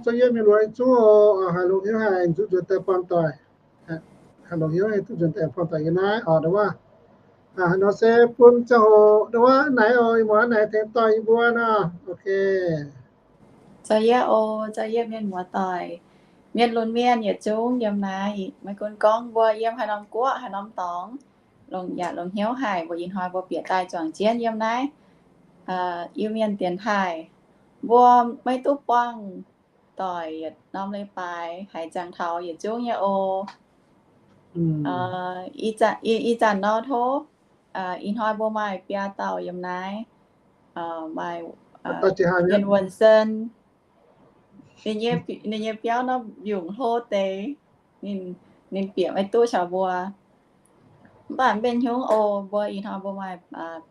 Zoux yiem mienh muoz zungv oc. Haaix longx hnyouv haic zuqc nzuonx daaih buangh doic. Haaix longx hnyouv haic zuqc nzuonx daaih buangh doic yiem naaiv oc. Ndongc wuov, haaix nor se bun ziangh hoc ndongc wuov naaic oc, ih muonz naaic tengx doic yie mbuo nor. Ok. Zoux yie oc, zoux yie mienh muoz doic, mienh lunx mienh yietc zungv yiem naaiv. Maiv gunv gorngv mbuo yiem haaix norm guoqv haaix norm dorngx, longc yaac longx hnyouv haic mbuo ih hnoi mbuo bieqc daaih juangc jienv yiem naaiv Iu-Mienh dienx taaih. Mbuo maiv duqv buangh doic yietc norm leiz-baaix haiz ziangh taux yietc zungv nyei oc. Ih zanc nor tov, ih hnoi mbuo maaih biaa dauh yiem naaiv, maaih Mienh Wuonh Sen. Ninh nyei biauv nor mbiungc hlo deix, ninh bieqc maiv duqv caux mbuo. Mv baac mbenc hnyungv oc, mbuo ih hnoi mbuo maaih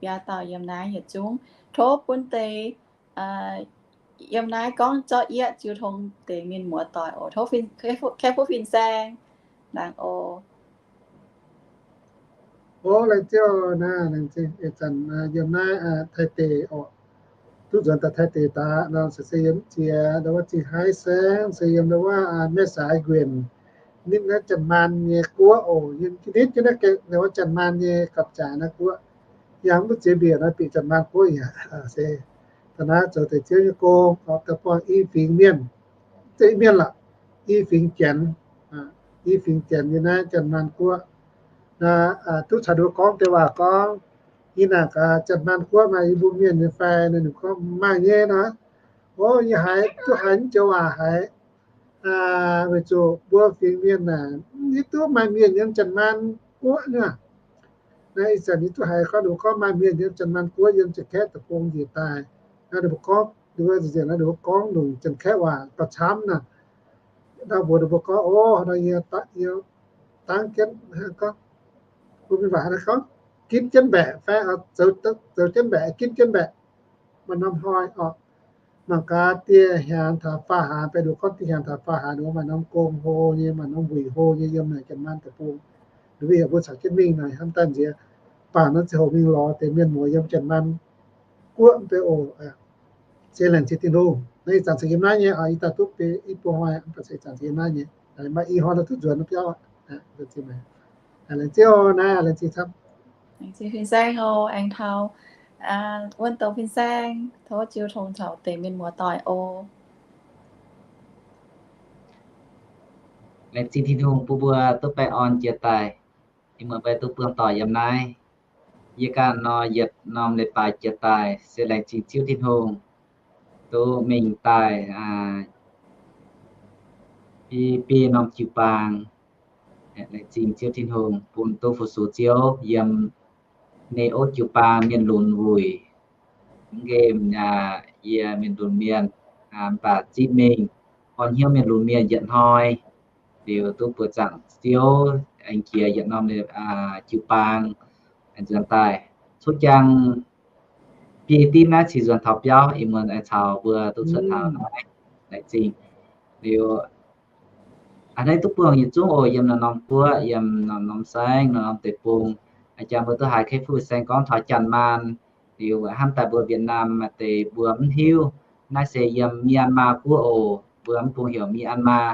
biaa dauh yiem naaiv yietc zungv. Tov bun deix yiem naaiv gorngv zorqv yieqv jiu tong deix mienh muoz doic oc. Tov kaeqv fuqv fin-saeng laangz oc. O, laengz zingh naaiv, laengz zingh. Ih zanc yiem naaiv Taiv deic oc, duqv nzuonx daaih Taiv deic daaih nor se yiem ziex ndau wuov Zingh Haaix Saengv, se yiem ndau wuov Miev Saaix Nquenh, nitv naaiv Janx-Maanh nyei guoqv oc. Yiem nitv jienv naaiv gengh ndau wuov Janx-Maanh nyei gapv-jaaix naaiv guoqv. Yangh mv duqv ziex mbiec nor bieqc Janx-Maanh guoqv yaac se da'naaiv zoux deix Ziouv nyei gong oc, daaih buangh i fingx mienh, mienh lorqc, i fingx Janx, i fingx Janx nyei naaiv Janx-Maanh guoqv. Duqv caux ninh mbuo gorngv deix waac gorngv, yie naaic gaax Janx-Maanh guoqv maaih yie mbuo mienh nyei fai? Ninh gorngv maaih nyei nor. O, yie haiz duqv haiz mv joux waac haiz, weic zuqc mbuo fingx mienh naaic mv hiuv duqv maaih mienh yiem Janx-Maanh guoqv nyei. Naaiv ih zanc yie duqv haiz gorngv ninh mbuo gorngv maaih mienh yiem Janx-Maanh guoqv yiem Janx-Kaeqv deic-bung njiec daaih. Naaiv ninh mbuo gorngv, ninh mbuo nzengc naaiv ninh mbuo gorngv longc Janx-Kaeqv waac gauh camv naaic. Ndau mbuox ninh mbuo gorngv, o, nor yie dangv jienv gorngv, mbuo mingh waac gorngv, ginv jienv mbaeqc fai zoux jienv mbaeqc, ginv jienv mbaeqc. Maaih norm hnoi oc, mangc gaax dieh hiaangx taux faam hiaangx, beiv nduqc gorngv dieh hiaangx taux faam hiaangx, ninh mbuo maaih norm gong hlo nyei, maaih norm wuic hlo nyei yiem naaic Janx-Maanh deic-bung. Ninh mbuo yaac mbuo caux jienv mingh naaic hnamv daaih nziex, baac nor ziangh hoc mingh lorz deix mienh muoz yiem Janx-Maanh guoqv deix oc. Se laengz zingh Tin-Hungh. Naaiv ih zanc se yiem naaiv nyei oc, ih daaih duqv benx i buo hnoi, mv baac se ih zanc se yiem naaiv nyei. Maaih i hnoi nor duqv nzuonx biauv. Laengz zingh naaiv, laengz zingh camv. Laengz zingh fin-saeng oc, aengx taux wuonh douz fin-saeng, tov jiu tong caux deix mienh muoz doic oc. Laengz zingh Tin-Hungh bun mbuo duqv baengh orn jiex daaih, ih muonz mbuo duqv buangh doic yiem naaiv. Yie ganh nor yietc norm leiz-baaix jiex daaih se laengz zingh Ziouv Tin-Hungh, duqv mingh daaih i biei norm jiu-baang. Laengz zingh Ziouv Tin-Hungh bun duqv fu-sux Ziouv yiem ninh ov jiu-baang mienh lunx wuic. Mv nqemh yaac yie mienh lunx mienh, mv baac zipv mingh orn hnyouv mienh lunx mienh yietc hnoi, liuz duqv buoqc zaangc Ziouv aengx jiex yietc norm jiu-baang nzuonx daaih. Cuotv jangx biei dimv naaiv cingx nzuonx taux biauv, ih muonz aengx caux mbuo duqv cuotv taux naaiv, laengz zingh. Liuz a'hneiv duqv buangh yietc zungv oc, yiem norm-norm guoqv, yiem norm-norm saengv, norm-norm deic-bung. Jangx mbuo duqv haiz kei fuqv saeng gorngv taux Janx-Maanh, liuz hnamv daaih mbuo Việt Nam maaih deix mbuo mv hiuv, naaiv se yiem Myanmar guoqv oc, mbuo mv bung heuc Myanmar,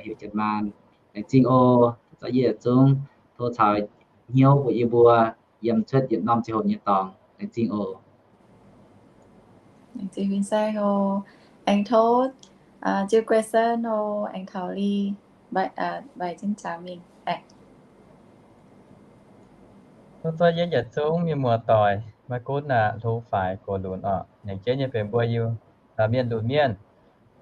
heuc Janx-Maanh. Laengz zingh oc, zorqv yie yietc zungv tov caux hnyouv mbuox yie mbuo yiem cuotv yietc norm ziangh hoc nyei dorngx. Laengz zingh oc. Laengz zingh fin-saeng oc. Aengx tov Ziouv Guei Sen oc, aengx taux Li, mbaih jienv jaax mingh. Tov zorqv yie yietc zungv mienh muoz-doic, maiv gunv aqv, hlo faix gox lunx orqc, nyanc jienv nyei benx mbuo Iu-Mienh lunx mienh.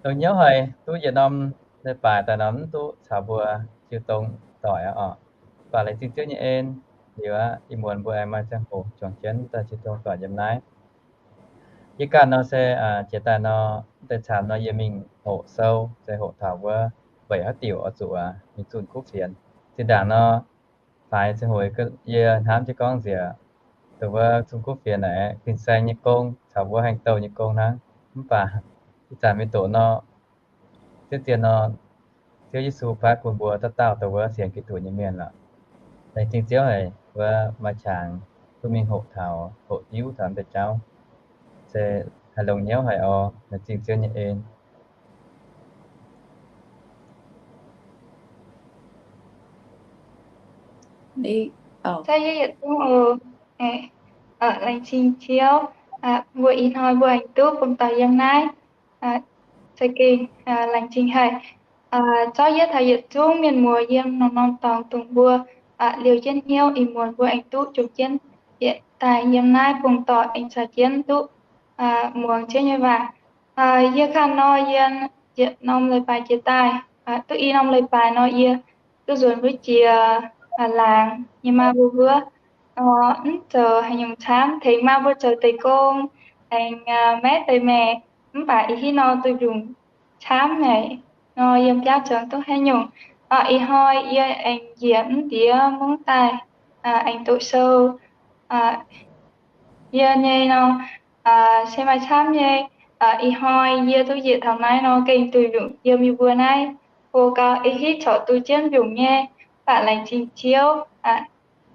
Longx hnyouv haic duqv yietc norm leiz-baaix daaih nor mv duqv caux mbuo jiu tong doic orqc. Mv baac laengz zingh Ziouv nyei en, liuz aqv, ih muonz mbuo aengx maaih ziangh hoc juangc jienv daaih jiu tong doic yiem naaiv. Yie ganh nor se jiex daaih nor, deix caamx nor yie mingh hoqc sou, se hoqc taux wuov mbeic haaix diuc oix zuqc mingh zunh kuv fienx. Zinh ndaangc nor, faix ziangh hoc yie hnamv jienv gorngv nziex, dongh wuov zunh kuv fienx naaic fin-saeng nyei gong caux mbuo haengh douh nyei gong hnangv. Mv baac ih zanc mingh doqc nor, zien-zien nor, Ziouv Yesu paaiv bun mbuo dauh dauh dongh wuov sienx Giduc nyei mienh lorqc. Laengz zingh Ziouv haic wuov maaih qangx duqv mingh hoqc taux, hoqc diuv taux deix jauv, se haiz longx hnyouv haic oc. Laengz zingh Ziouv nyei en. Zorqv yie yietc zungv oc. Laengz zingh Ziouv, mbuo ih hnoi mbuo aengx duqv bungx doic yiem naaiv, za'gengh laengz zingh haic. Zorqv yie taux yietc zungv mienh muoz yiem norm-norm dorngx dongh mbuo liouh jienv hnyouv ih muonz mbuo aengx duqv jomc jienv bieqc daaih yiem naaiv bungx doic aengx caux jienv duqv muangx Ziouv nyei waac. Yie kangv nor yie yietc norm leiz-baaix jiex daaih, duqv i norm leiz-baaix nor yie duqv nzuonx wuov jiex laangz nyei maa mbuo wuov. Mv zoux haaix nyungc camv, tengx maa mbuo zoux deix gong, aengx maeqv deix maengc, mv baac ih hitv nor duqv njungc camv haic nor, yiem biauv zoux duqv haaix nyungc. Ih hnoi yie aengx njiec mv ndiev mungv daaih, aengx doqc sou. Yie nyei nor, se maaih camv nyei. Ih hnoi yie duqv njiec taux naaiv nor gengh duqv njungc yiem yie mbuo naaiv, hlo gau ih hitv corc duqv jienv njungc nyei. Mv baac laengz zingh Ziouv,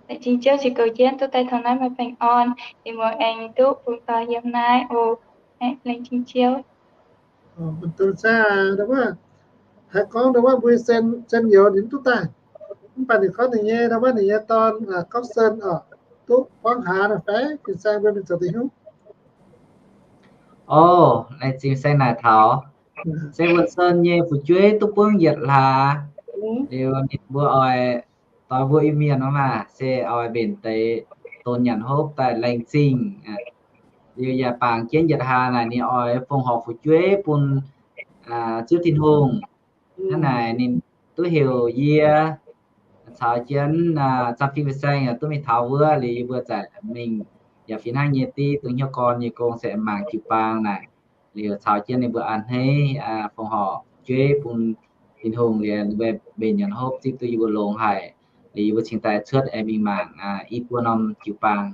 laengz zingh Ziouv ziux goux jienv duqv daaih taux naaiv maaih baengh orn, ih muonz aengx duqv bungx doic yiem naaiv oc. Laengz zingh Ziouv. Haiz gorngv ndau wuov mbuo sen, sen youz ninh mv duqv daaih. Mv baac ninh gorngv ninh nyei, ndau wuov ninh nyei dorn, gorngv sen oc, duqv buangv hlaax naaic fai fin-saeng mbuo mingh zoux deix hnyouv. O, laengz zingh saeng naaic taux. Se wuonh sen nyei fu'jueiv duqv buangv yietc hlaax. Liuz ninh mbuo oix doix mbuo Iu-Mienh nor maah, se oix mbenc deix donx nyanc hopv daaih laengz zingh. Liuz yaac bangc jienv yietc hlaax naaic ninh oix fongc horc fu'jueiv bun Ziouv Tin-Hungh. Hnangv naaic ninh duqv heuc yie caux jienv Zam Fim Fin-Saeng yaac duqv mingh taux wuov. Liuz yie mbuo zaaic mingh yaac fih hnangv nyei div dongh hnyouv gorn nyei gong se mangc jiu-baang naaic. Liuz caux jienv ninh mbuo a'hneiv fongc horc fu'jueiv bun Tin-Hungh liuz mbenc nyanc hopv zipv duqv yie mbuo longx haic. Liuz yie mbuo cingx daaih cuotv aengx mingh mangc i buo norm jiu-baang.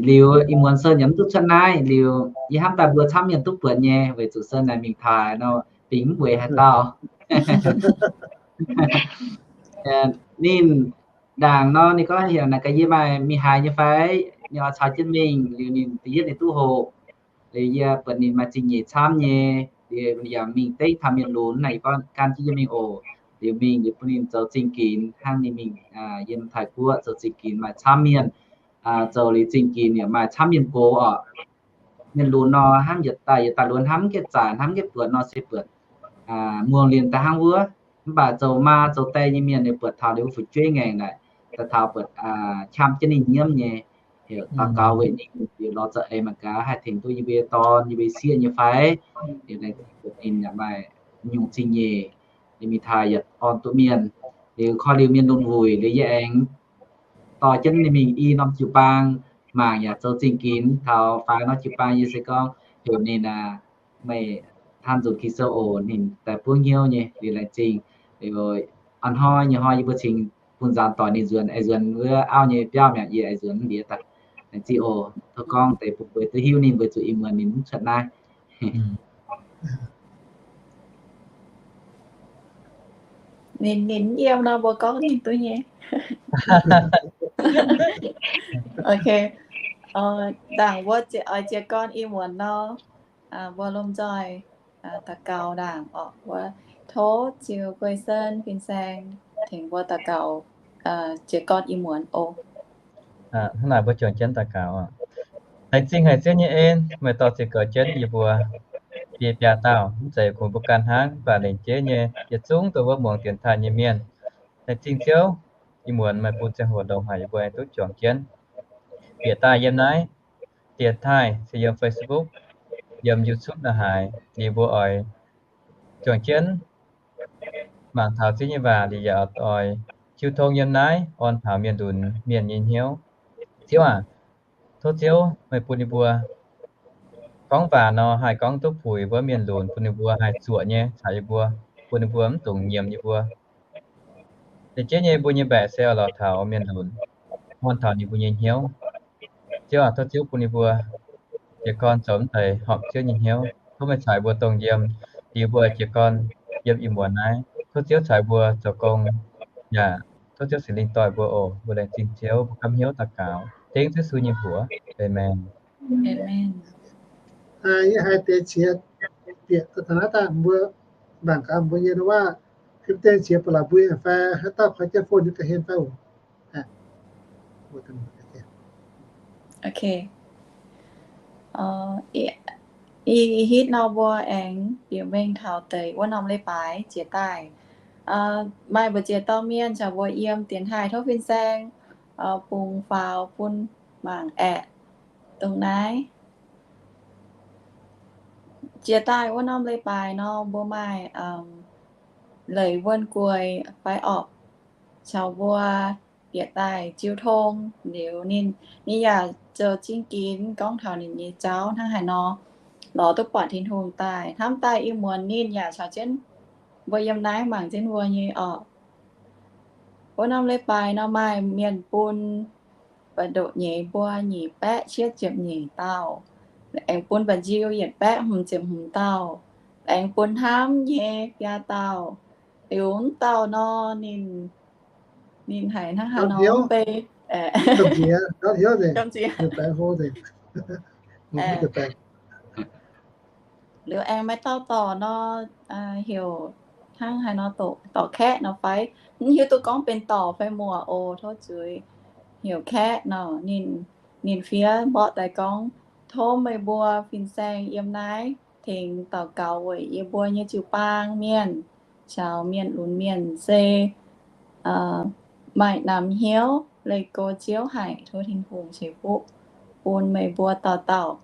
Liuz ih muonz sen yaac mv duqv cuotv naaiv, liuz yie hnamv daaih mbuo camv mienh duqv buatc nyei, weic zuqc sen naaic mingh taux nor bingx mv weic haaix dauh. Ninh ndaangc nor ninh gorngv heuc naaic gaax yie maaih mingh haaix nyei fai, ninh oix caux jienv mingh. Liuz ninh da'yietv ninh duqv hoqc. Liuz yie buatc ninh maaih zingh nyeic camv nyei, liuz yaac mingh dengv taux mienh lunx naaic, yie gorngv gan jienv yie mingh oc. Liuz mingh liuz bun ninh zoux zingh ginx hnangv ninh mingh yiem Taiv-Guoqv zoux zingh ginx maaih camv mienh, zoux liuz zingh ginx yaac maaih camv mienh gox oc. Mienh lunx nor hnamv yietc daaih yietc daaih lunx, hnamv mv gaengh zaaic, hnamv mv gaengh buatc nor se buatc muangx liemh daaih hnangv wuov. Mv baac zoux maa zoux die nyei mienh ninh buatc taux liuz wuov fu'jueiv ngaengc naaic, daaih taux buatc qam jienv ninh nyiemv nyei, heuc daux gaux weic ninh liuz lorz za'eix mangc gaax haih tengx duqv yie mbuo dorn yie mbuo sieqv nyei fai. Liuz naaic ninh yaac maaih nyungc zingh nyeic, ninh mingh taux yietc orn duqv mienh. Liuz koi liuz mienh lunx wuic liuz yie aengx dorh jienv ninh mingh i norm jiu-baang mangc yaac zoux zingh ginx. Taux faaux norm jiu-baang yie se gorngv heuc ninh, meih hnangv nzunc Ging-Sou oc, ninh daaih buangv hnyouv nyei. Liuz laengz zingh, liuz a'hnoi nyei hnoi yie mbuo cingx bun nzaanx doic ninh nzuonx, aengx nzuonx wuov auv nyei biauv mi'aqv, yie aengx nzuonx mv ndiev daaih. Laengz zingh oc. Tov gorngv deix bun mbuo duqv hiuv ninh weic zuqc ih muonz ninh mv cuotv naaiv. Ninh, ninh yiem nor mbuo gorngv ninh duqv nyei. Ok. Ndaangc mbuo oix jiez gorn ih muonz nor, mbuo lomh nzoih daux gaux ndaangc oc. Mbuo tov ziux Guei Sen fin-saeng tengx mbuo daux gaux jiez gorn ih muonz oc. Hnangv naaic mbuo juangc jienv daux gaux oc. Laengz zingh haic Ziouv nyei en, meih dorh ziux goux jienv yie mbuo biei biaa dauh, mv zeiz kungx mbuo ganh hnangv, mv baac lengc jeiv nyei yietc zungv dongh wuov muangx dienx taaih nyei mienh. Laengz zingh Ziouv, ih muonz meih bun ziangh hoc longx haic yie mbuo aengx duqv juangc jienv bieqc daaih yiem naaiv dienx taaih, se yiem Facebook, yiem YouTube naaiv haaix, liuz mbuo oix juangc jienv mangc taux Ziouv nyei waac, liuz yaac oix jiu tong yiem naaiv orn taux mienh lunx mienh nyei hnyouv. Ziouv aac, tov Ziouv meih bun yie mbuo gorngv waac nor haih gorngv duqv puix wuov mienh lunx, bun ninh mbuo haih zuoqc nyei caux yie mbuo, bun ninh mbuo mv dungx nyiemz yie mbuo. Lengc jeiv nyei mbuo nyei mbaeqc se oix lorz taux mienh lunx, orn taux ninh mbuo nyei hnyouv. Ziouv aac, tov Ziouv bun yie mbuo jiez gorn zoux mv deix horpc Ziouv nyei hnyouv. Tov meih caux yie mbuo dongh yiem, liuz mbuo jiez gorn yiem ih muonz naaiv. Tov Ziouv caux yie mbuo zoux gong, yaac tov Ziouv Singx Lingh dorh yie mbuo oc. Mbuo laengz zingh Ziouv, mbuo gapv hnyouv daux gaux dengv Yesu nyei mbuox. Aamen. Yie haiz deix qiex bieqc daaih taux naaiv daaih, mbuo mangc gaax mbuo nyei wuov Ga'naaiv dengh qiex ba'laqc mbuo fai haaix dauh koi jienv phone nyei ga'hlen fai oc. Ok. Ih hitv nor mbuo aengx bieqc mengh taux deix wuov norm leiz-baaix jiex daaih. Maaih mbu'ziex dauh mienh caux mbuo yiem dienx taaih, tov fin-saeng bungx faaux bun mangc aeqv, dongh naaiv. Jiex daaih wuov norm leiz-baaix nor mbuo maaih leiz wuonh guei fai orqc, caux mbuo bieqc daaih jiu tong liuz ninh, ninh yaac zoux zingh ginx gorngv taux ninh nyei jauv hnangv haaix nor lorz duqv buatc Tin-Hungh daaih. Hnamv daaih ih muonz ninh yaac caux jienv mbuo yiem naaiv mangc jienv mbuo nyei orqc. Wuov norm leiz-baaix nor maaih mienh bun ba'ndoqc nyeiz mbuo nyic baeqv cietv ziepc nyeic dauh, aengx bun ba'nziu yietc baeqv hmz ziepc hmz dauh, aengx bun hnamv nyei biaa dauh. Liuz mv dauh nor ninh, ninh haiz hnangv haaix nor mv bei, gamh nziex, liuz aengx maaih dauh dorc nor heuc hnangv haaix nor, dorc kaeqv nor fai, mv hiuv duqv gorngv benx dorc fai muoc oc, tov zuiz, heuc kaeqv nor. Ninh, ninh fiev mborqv daaih gorngv, tov meih mbuo fin-saeng yiem naaiv tengx daux gaux weic yie mbuo nyei jiu-baang mienh caux mienh lunx mienh se maaih namx hnyouv leih go Ziouv haic. Tov Tin-Hungh ceix fuqv bun meih mbuo dauh dauh.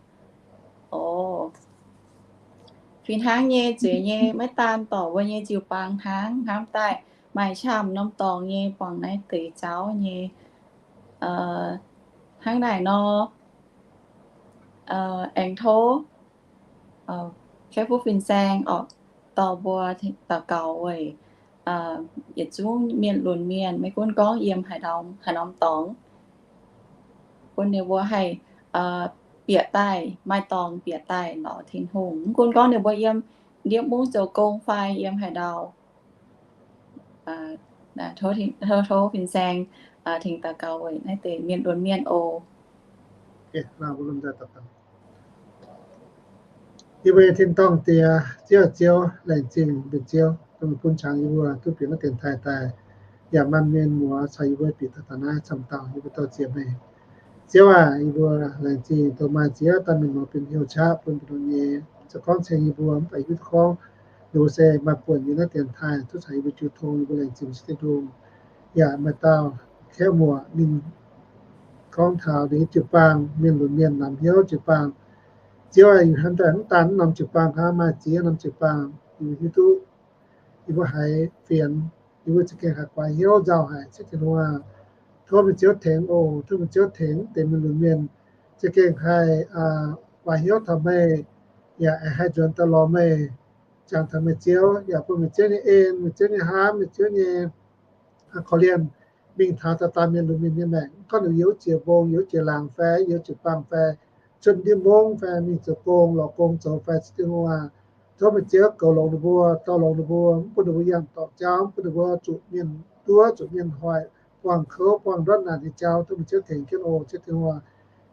Fih hnangv nyei, zueiz nyei, maiv daan dorc mbuo nyei jiu-baang hnangv, hnamv daaih maaih qamv norm dorngx nyei buangh naaiv deix jauv nyei. Hnangv naaic nor, aengx tov Kaeqv-Fuqv Fin-Saeng orqc, dorh mbuo daux gaux weic yietc zungv mienh lunx mienh, maiv gunv gorngv yiem haaix norm dorngx, bun ninh mbuo haih bieqc daaih, maaih dorngx bieqc daaih lorz Tin-Hungh. Mv gunv gorngv ninh mbuo yiem ndiev mungv zoux gong fai yiem haaix ndau. Tov Fin-Saeng tengx daux gaux weic naaiv deix mienh lunx mienh oc. Yie mbuo nyei tin-dorngh Diex, Ziouv, Ziouv, laengz zingh mbuo Ziouv, dongh bun qangx yie mbuo duqv bieqc naaiv dienx taaih daaih, yaac maaih mienh muoz caux yie mbuo bieqc daaih taux naaiv camv dauh, yie mbuo dor-ziec meih. Ziouv aac, yie mbuo laengz zingh dongh maaih ziex dauh mienh muoz benx hnyouv qaqv bun mbuo nyei, zoux gorngv ceng yie mbuo, mv baac yie mbuo gorngv ninh mbuo se maaih buonc yiem naaiv dienx taaih duqv caux yie mbuo jiu tong, yie mbuo laengz zingh Ziouv Tin-Hungh. Yaac maaih dauh kaeqv muoc ninh gorngv taux ninh nyei jiu-baang, mienh lunx mienh, namx hnyouv jiu-baang. Ziouv aac, yie hnamv daaih mv daan norm jiu-baang hnangv, maaih ziex norm jiu-baang, yie mbuo hiuv duqv yie mbuo haiz fienx, yie mbuo za'gengh haih guaax hnyouv nzauh haic, Ziouv Tin-Hungh aac. Tov meih Ziouv tengx oc, tov meih Ziouv tengx deix mienh lunx mienh za'gengh haih guaax hnyouv taux meih, yaac haih nzuonx daaih lorz meih, jangx taux meih Ziouv, yaac bun meih Ziouv nyei en, meih Ziouv nyei hnamv, meih Ziouv nyei korv-lienh mingh taux dauh dauh mienh lunx mienh nyei maengc. Mv gorngv ninh yiem wuov jiex mbong, yiem wuov jiex laangz fai, yiem wuov jiex baang fai, cuotv ndiev mungv fai, mingh zoux gong, lorz gong zoux fai, Ziouv Tin-Hungh aac, tov meih Ziouv goux longx ninh mbuo, dorh longx ninh mbuo, mv bun ninh mbuo yangh dorngc jauv, mv bun ninh mbuo zuqc mienh nduov, zuqc mienh hoic, buangh kouv, buangh ndortv naanc nyei jauv. Tov meih Ziouv tengx jienv oc, Ziouv Tin-Hungh aac.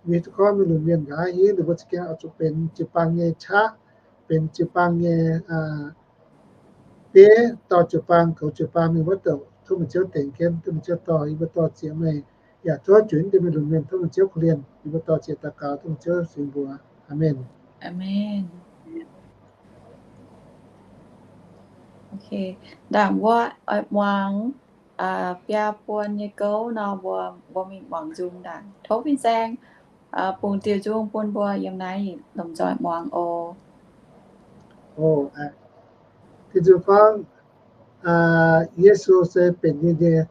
Mingh duqv gorngv mienh lunx mienh nqa'haav hingv ninh mbuo za'gengh oix zuqc benx jiu-baang nyei qaqv, benx jiu-baang nyei bieiv, dorh jiu-baang, goux jiu-baang mingh wuov douc. Tov meih Ziouv tengx jienv, tov meih Ziouv dorh yie mbuo dor-ziec meih, yaac tov juix deix mienh lunx mienh, tov meih Ziouv korv-lienh yie mbuo dor-ziec daux gaux, tov meih Ziouv singx mbuox. Aamen. Aamen. Ndaangc wuov oix muangx biaa buon nyei gouv nor, mbuo, mbuo mingh muangx nzung ndaangc. Tov fin-saeng bungx diuh nzung bun mbuo yiem naaiv lomh nzoih muangx oc. Diuh nzung gorngv, Yesu se benx yie nyei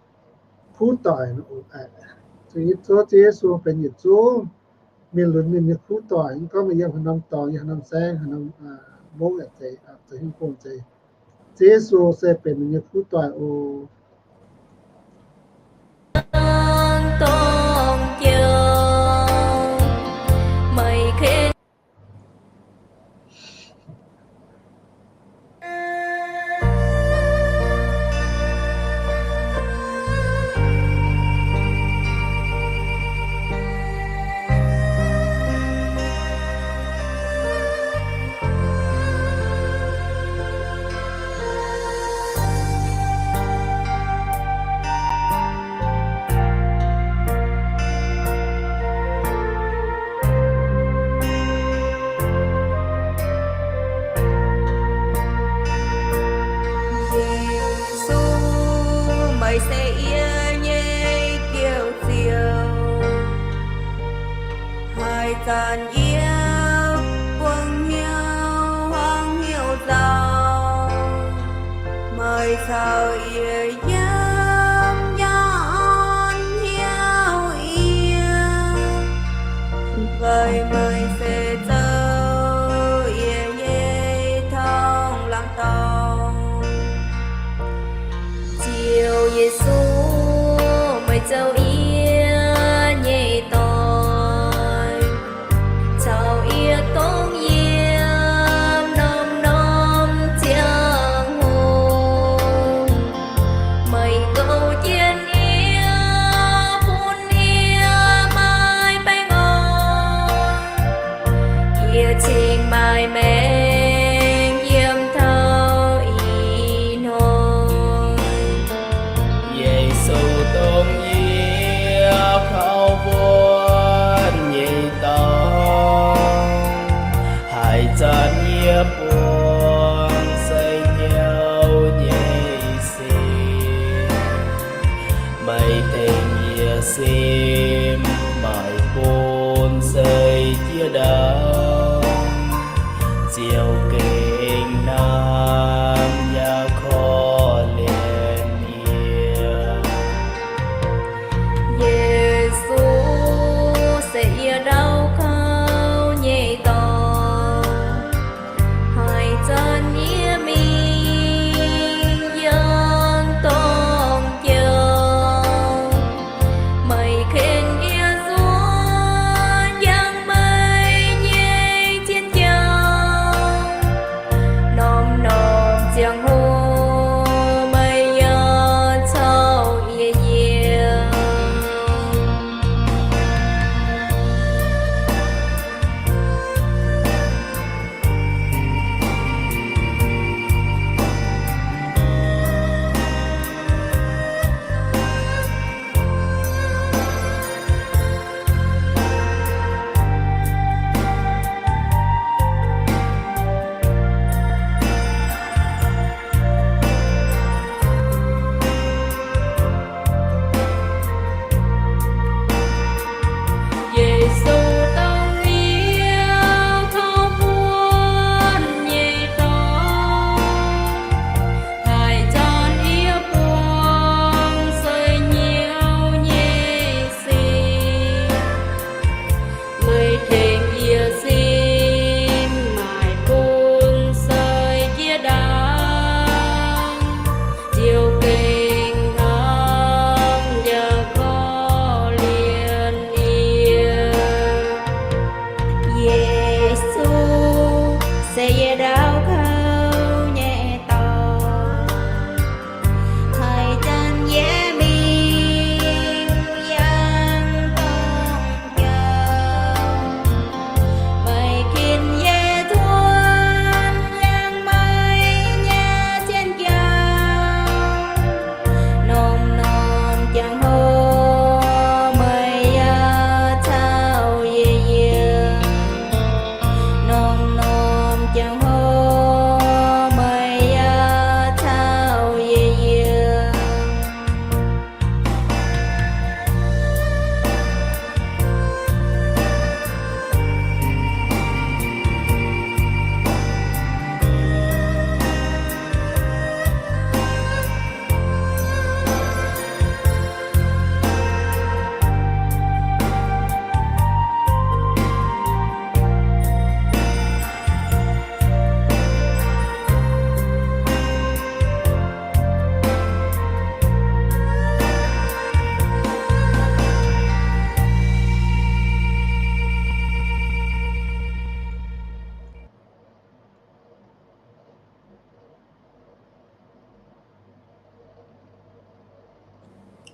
kuv doic. Ziouv Yesu benx yietc zungv mienh lunx mienh nyei kuv doic. Mv gorngv meih yiem haaix norm dorngx, yiem haaix norm saengv, haaix norm mungv, zeiz hingv bung zeiz, Ziouv Yesu se benx meih nyei kuv doic oc. Zanc yie buangh hnyouv hmuangx hnyouv nzauh, meih caux yie yiem njaaux orn hnyouv yie, weic meih se zoux yie nyei tong laangz dorngx. Ziouv Yesu, meih zoux yie nyei doic, caux yie dongh yiem norm-norm ziangh hoc. Meih goux jienv yie, bun yie maaih baengh orn. Yie cingx maaih maengc yiem taux ih hnoi. Yesu dongh yie kaux buonc nyei dorngx, haaix zanc yie buangh seix hnyouv nyei sin, meih tengx yie sin, maaih bun seix jiex ndaangc, ziouc gengh hnamv yaac korv-lienh yie. Yesu, se yie ndau kouv nyei dorngx, haaix zanc yie mingh yangh dongh jauv, meih ken yie nzuonx yangh meih nyei zien jauv. Norm-norm ziangh hoc meih yaac caux yie yiem. Yesu dongh yie kaux buonc nyei dorngx, haaix zanc yie buangh seix hnyouv nyei sin, meih tengx yie sin, maaih bun seix jiex ndaangc, ziouc gengh hnamv yaac korv-lienh yie. Yesu, se yie ndau kouv nyei dorngx, haaix zanc yie mingh yangh dongh jauv, meih ken yie nzuonx yangh meih nyei zien jauv. Norm-norm ziangh hoc meih yaac caux yie yiem. Norm-norm ziangh hoc meih yaac caux yie yiem.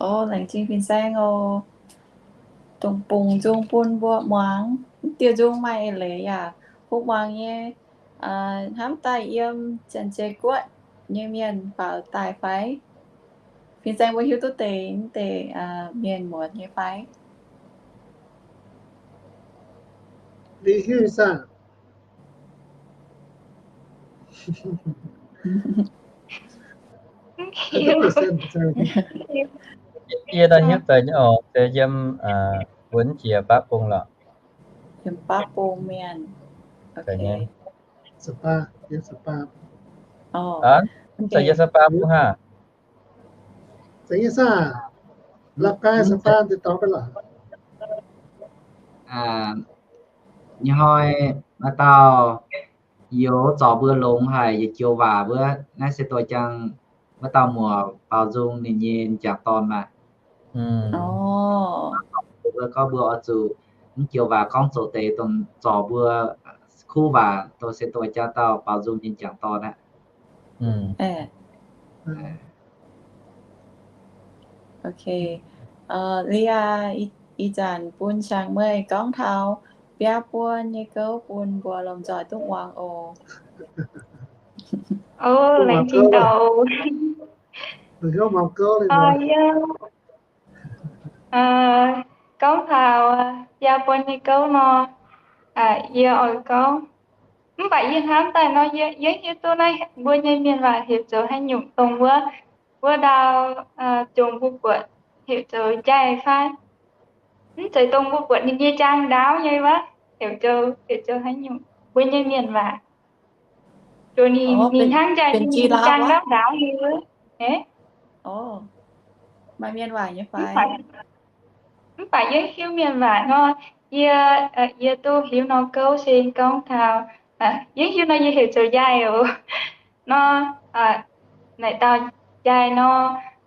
Orv, laengz zingh fin-saeng oc. Dongh bungx nzung bun mbuo muangx. Dieh nzung maaih eix leiz yaac huv muangx nyei. Hnamv daaih yiem Janx-Zei Guoqv nyei mienh faaux daaih fai? Fin-saeng mbuo hiuv duqv deix, deix mienh muonz nyei fai? Yie daaih hiuv deix nyei oc, se yiem Wuonx Jiex Baav Bung lorqc. Yiem Baav Bung mienh. Sapa, yiem Sapa. Aa, mv zeiz yiem Sapa mbuo hnangv. Zeiz yiem saah? La'gai Sapa deix dorngx daaih lorqc. Aa, nyei hnoi maaih dauh youz zorc mbuo longx haic, yietc joux waac wuov, naaiv se dorh jang wuov dauh muoc baaux nzung ninh nyei m'jangc dorn maah. Mbuo gorngv mbuo oix zuqc mv joux waac gorngv zoqc deix, dongh zorc mbuo kuv waac, dongh se dorh jang dauh baaux nzung nyei m'jangc dorn aqv. Ok. Lia, ih zanc bun siang-meih gorngv taux biaa buon nyei gouv bun mbuo lomh nzoih duqv muangx oc. Laengz zingh dauh. Gorngv taux biaa buon nyei gouv nor, yie oix gorngv, mv baac yie hnamv daaih nor, yie mv hiuv duqv naaiv mbuo nyei mienh waac heuc zoux haaix nyungc, dongh wuov, wuov ndau jomc mbuo buatc heuc zoux njaih fai? Mv zeiz dongh mbuo buatc ninh nyei jaang ndaauv nyei wuov, heuc zoux, heuc zoux haaix nyungc mbuo nyei mienh waac? Zoux ninh, ninh hnangv njaih ninh jaang ndaauv ndaauv nyei wuov. Maaih mienh waac nyei fai? Mv baac yie hiuv mienh waac nor, yie, yie duqv hiuv nor gouv se gorngv taux, yie hiuv nor yie heuc zoux njaih oc. Nor, naaic dauh njaih nor,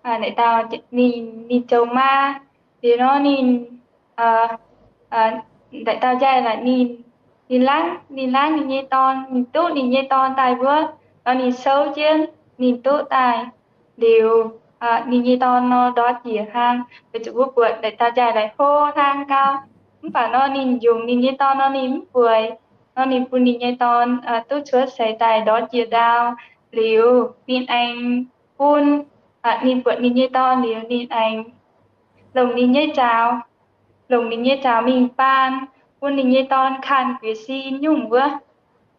naaic dauh ninh, ninh zoux maa, liuz nor ninh, naaic dauh njaih naaic ninh, ninh laangv, ninh laangv ninh nyei dorn, ninh duqv ninh nyei dorn daaih wuov, nor ninh souv jienv ninh duqv daaih liuz, ninh nyei dorn nor ndortv njiec hlaang, weic zuqc mbuo buatc naaic dauh njaih naaic hlo hlaang gau. Mv baac nor ninh yungz ninh nyei dorn nor ninh mv bueix, nor ninh bun ninh nyei dorn duqv cuotv seix daaih ndortv njiec ndau liuz, ninh aengx bun, ninh buatc ninh nyei dorn liuz ninh aengx longc ninh nyei zaux, longc ninh nyei zaux mingh baan, bun ninh nyei dorn kanh guiex sin nyungc wuov.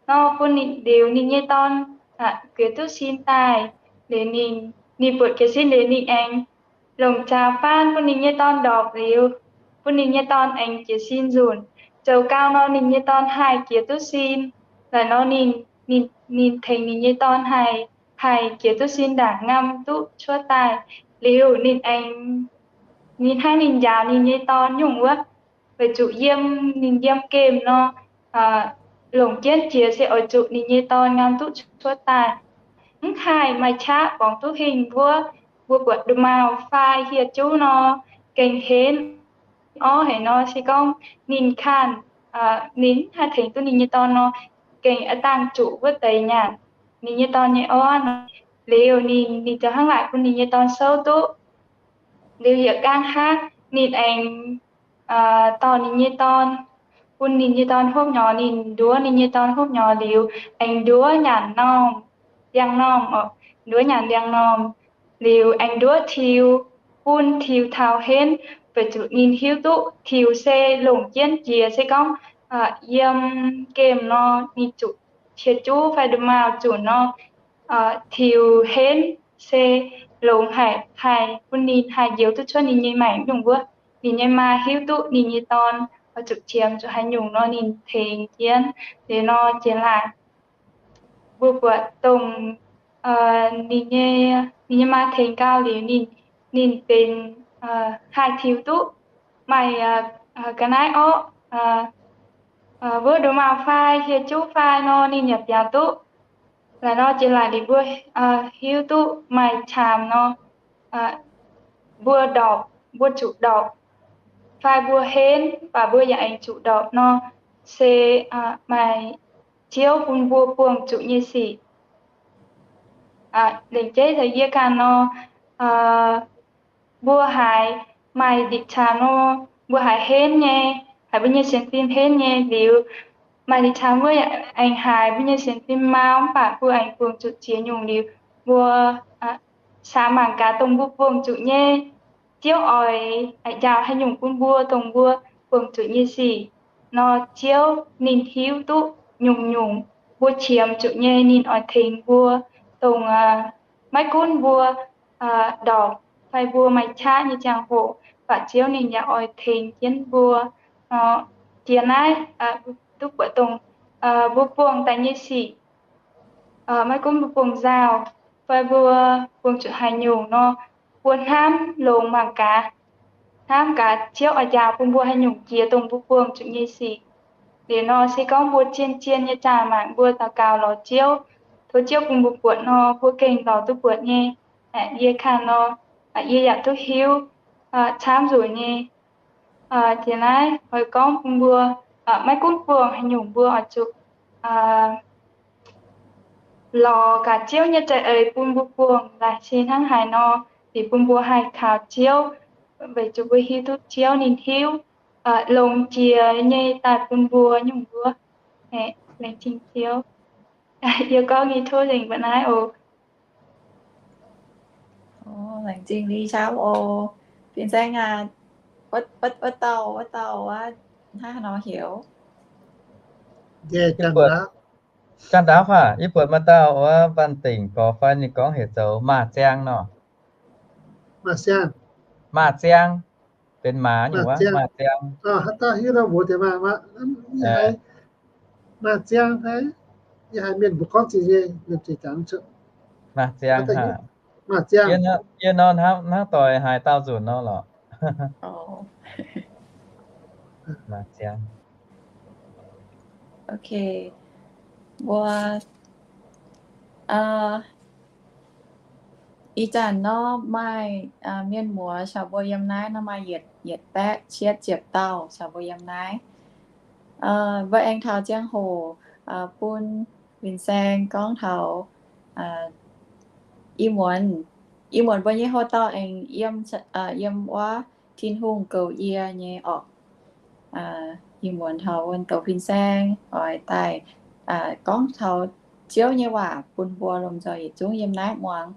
Nor bun ninh, liuz ninh nyei dorn guiex duqv sin daaih, liuz ninh, ninh buatc guiex sin liuz ninh aengx longc zaux faanv bun ninh nyei dorn ndorpc liuz, bun ninh nyei dorn aengx jiez sin nzunc. Zoux gau nor ninh nyei dorn haih jiez duqv sin. Laaix nor ninh, ninh, ninh tengx ninh nyei dorn haih, haih jiez duqv sin ndaangc ngamv duqv cuotv daaih. Liuz ninh aengx, ninh hnangv ninh njaaux ninh nyei dorn nyungc wuov, weic zuqc yiem, ninh yiem gemh nor, longc jienv jiex se oix zuqc ninh nyei dorn ngamv duqv cuotv daaih. Mv haih maaih qaqv borngz duqv hingh wuov, mbuo buatc ndomh maauh fai hieh juv nor, gengh henv orv haic nor se gorngv ninh kanh, ninh mv haih tengx duqv ninh nyei dorn nor, gengh a'dangh zuqc wuov deix nyanc ninh nyei dorn nyei orv nor. Liuz ninh, ninh ziouc hnangv laaic bun ninh nyei dorn souv duqv. Liuz yietc nqaang hnangv ninh aengx dorh ninh nyei dorn, bun ninh nyei dorn hopv nyorx, ninh nduov ninh nyei dorn hopv nyorx liuz, aengx nduov nyanc normh, ndiangx-normh, nduov nyanc ndiangx-normh, liuz aengx nduov tiux, bun tiux taux henv, weic zuqc ninh hiuv duqv tiux se longc jienv jiex se gorngv yiem gemh nor ninh zuqc qiex juv fai ndomh maauh zunc nor, tiux henv se longx haic, haih bun ninh haih njoux duqv cuotv ninh nyei maengc nyungc wuov. Ninh nyei maa hiuv duqv ninh nyei dorn oix zuqc qiemx zuqc haaix nyungc nor ninh tengx jienv. Liuz nor jiex laaic mbuo buatc dongh ninh nyei, ninh nyei maa tengx gau liuz ninh, ninh benx haih tiux duqv. Maaih ga'naaiv orqv, wuov ndomh maauh fai hieh juv fai nor ninh yaac biaux duqv. Laaix nor jiex laaic liuz mbuo hiuv duqv maaih camx nor, mbuo ndorpc, mbuo zuqc ndorpc, fai mbuo henv mv baac mbuo yaac aengx zuqc ndorpc nor, se maaih Ziouv bun mbuo buangh zuqc nyei sic. Lengc jeiv taux yie ganh nor, mbuo haiz maaih ndipc camx nor, mbuo haiz henv nyei, haiz mbuo nyei sienx fim henv nyei liuz, maaih ndipc camx mbuo aengx haiz mbuo nyei sienx fim mau mv baac mbuo aengx buangh zuqc ziex nyungc liuz, mbuo samx mangc gaax dongh mbuo buangh zuqc nyei, Ziouv oix njaaux haaix nyungc bun mbuo dongh mbuo buangh zuqc nyei sic nor, Ziouv ninh hiuv duqv nyungc-nyungc mbuo qiemx zuqc nyei, ninh oix tengx mbuo dongh maiv gunv mbuo ndorpc fai mbuo maaih qaqv nyei ziangh hoc, mv baac Ziouv ninh yaac oix tengx jienv mbuo nor, jiex naaiv, duqv buatc dongh mbuo buangh daaih nyei sic, maiv gunv mbuo buangh nzauh fai mbuo buangh zuqc haaix nyungc nor, mbuo hnamv longx mangc gaax, hnamv gaax Ziouv oix njaaux bun mbuo haaix nyungc jiex dongh mbuo buangh zuqc nyei sic. Liuz nor se gorngv mbuo zien-zien nyei zaah maengc mbuo daux gaux lorz Ziouv, tov Ziouv bun mbuo buatc nor, mbuo gengh lorz duqv buatc nyei. Yie kangh nor, yie yaac duqv hiuv camv nzunc nyei. Jiex naaiv oix gorngv bun mbuo, maiv gunv buangh haaix nyungc mbuo oix zuqc lorz gaax Ziouv nyei za'eix bun mbuo buangh laaic se hnangv haaix nor, liuz bun mbuo haih kaux Ziouv, weic zuqc mbuo hiuv duqv Ziouv ninh hiuv longx jiex nyei daaih bun mbuo nyungc wuov. Laengz zingh Ziouv. Yie gorngv nyei tov nzengc mbuo naaiv oc. Laengz zingh Li camv oc. Fin-Saeng aac, wuov dauh, wuov dauh wuov, hnangv haaix nor heuc? Ganh ndaauv aqv, yie buatc maaih dauh wuov Vanh Dingc gorx fai ninh gorngv heuc zoux Maaz Ziang nor. Maaz Ziang, benx maaz nyungc wuov, Maaz Ziang. Haaix dauh hiuv nor mbuox deix maah. Maaz Ziang, yie haiz mienh mbuo gorngv zingh nyei, mienh zingh jangx cuotv. Maaz Ziang, Maaz Ziang. Yie nor hnangv doix haaix dauh nzunc nor lorqc. Maaz Ziang. Ok, mbuo ih zanc nor maaih mienh muoz caux mbuo yiem naaiv nor maaih yietc, yietc baeqv cietv ziepc dauh caux mbuo yiem naaiv. Mbuo aengx taux ziangh hoc bun Fin-Saeng gorngv taux ih muonz, ih muonz mbuo nyei houx-dauh aengx yiem, yiem wuov Tin-Hungh goux yie nyei orqc. Ih muonz taux wuov douc Fin-Saeng oix daaih gorngv taux Ziouv nyei waac bun mbuo lomh nzoih yietc zungv yiem naaiv muangx.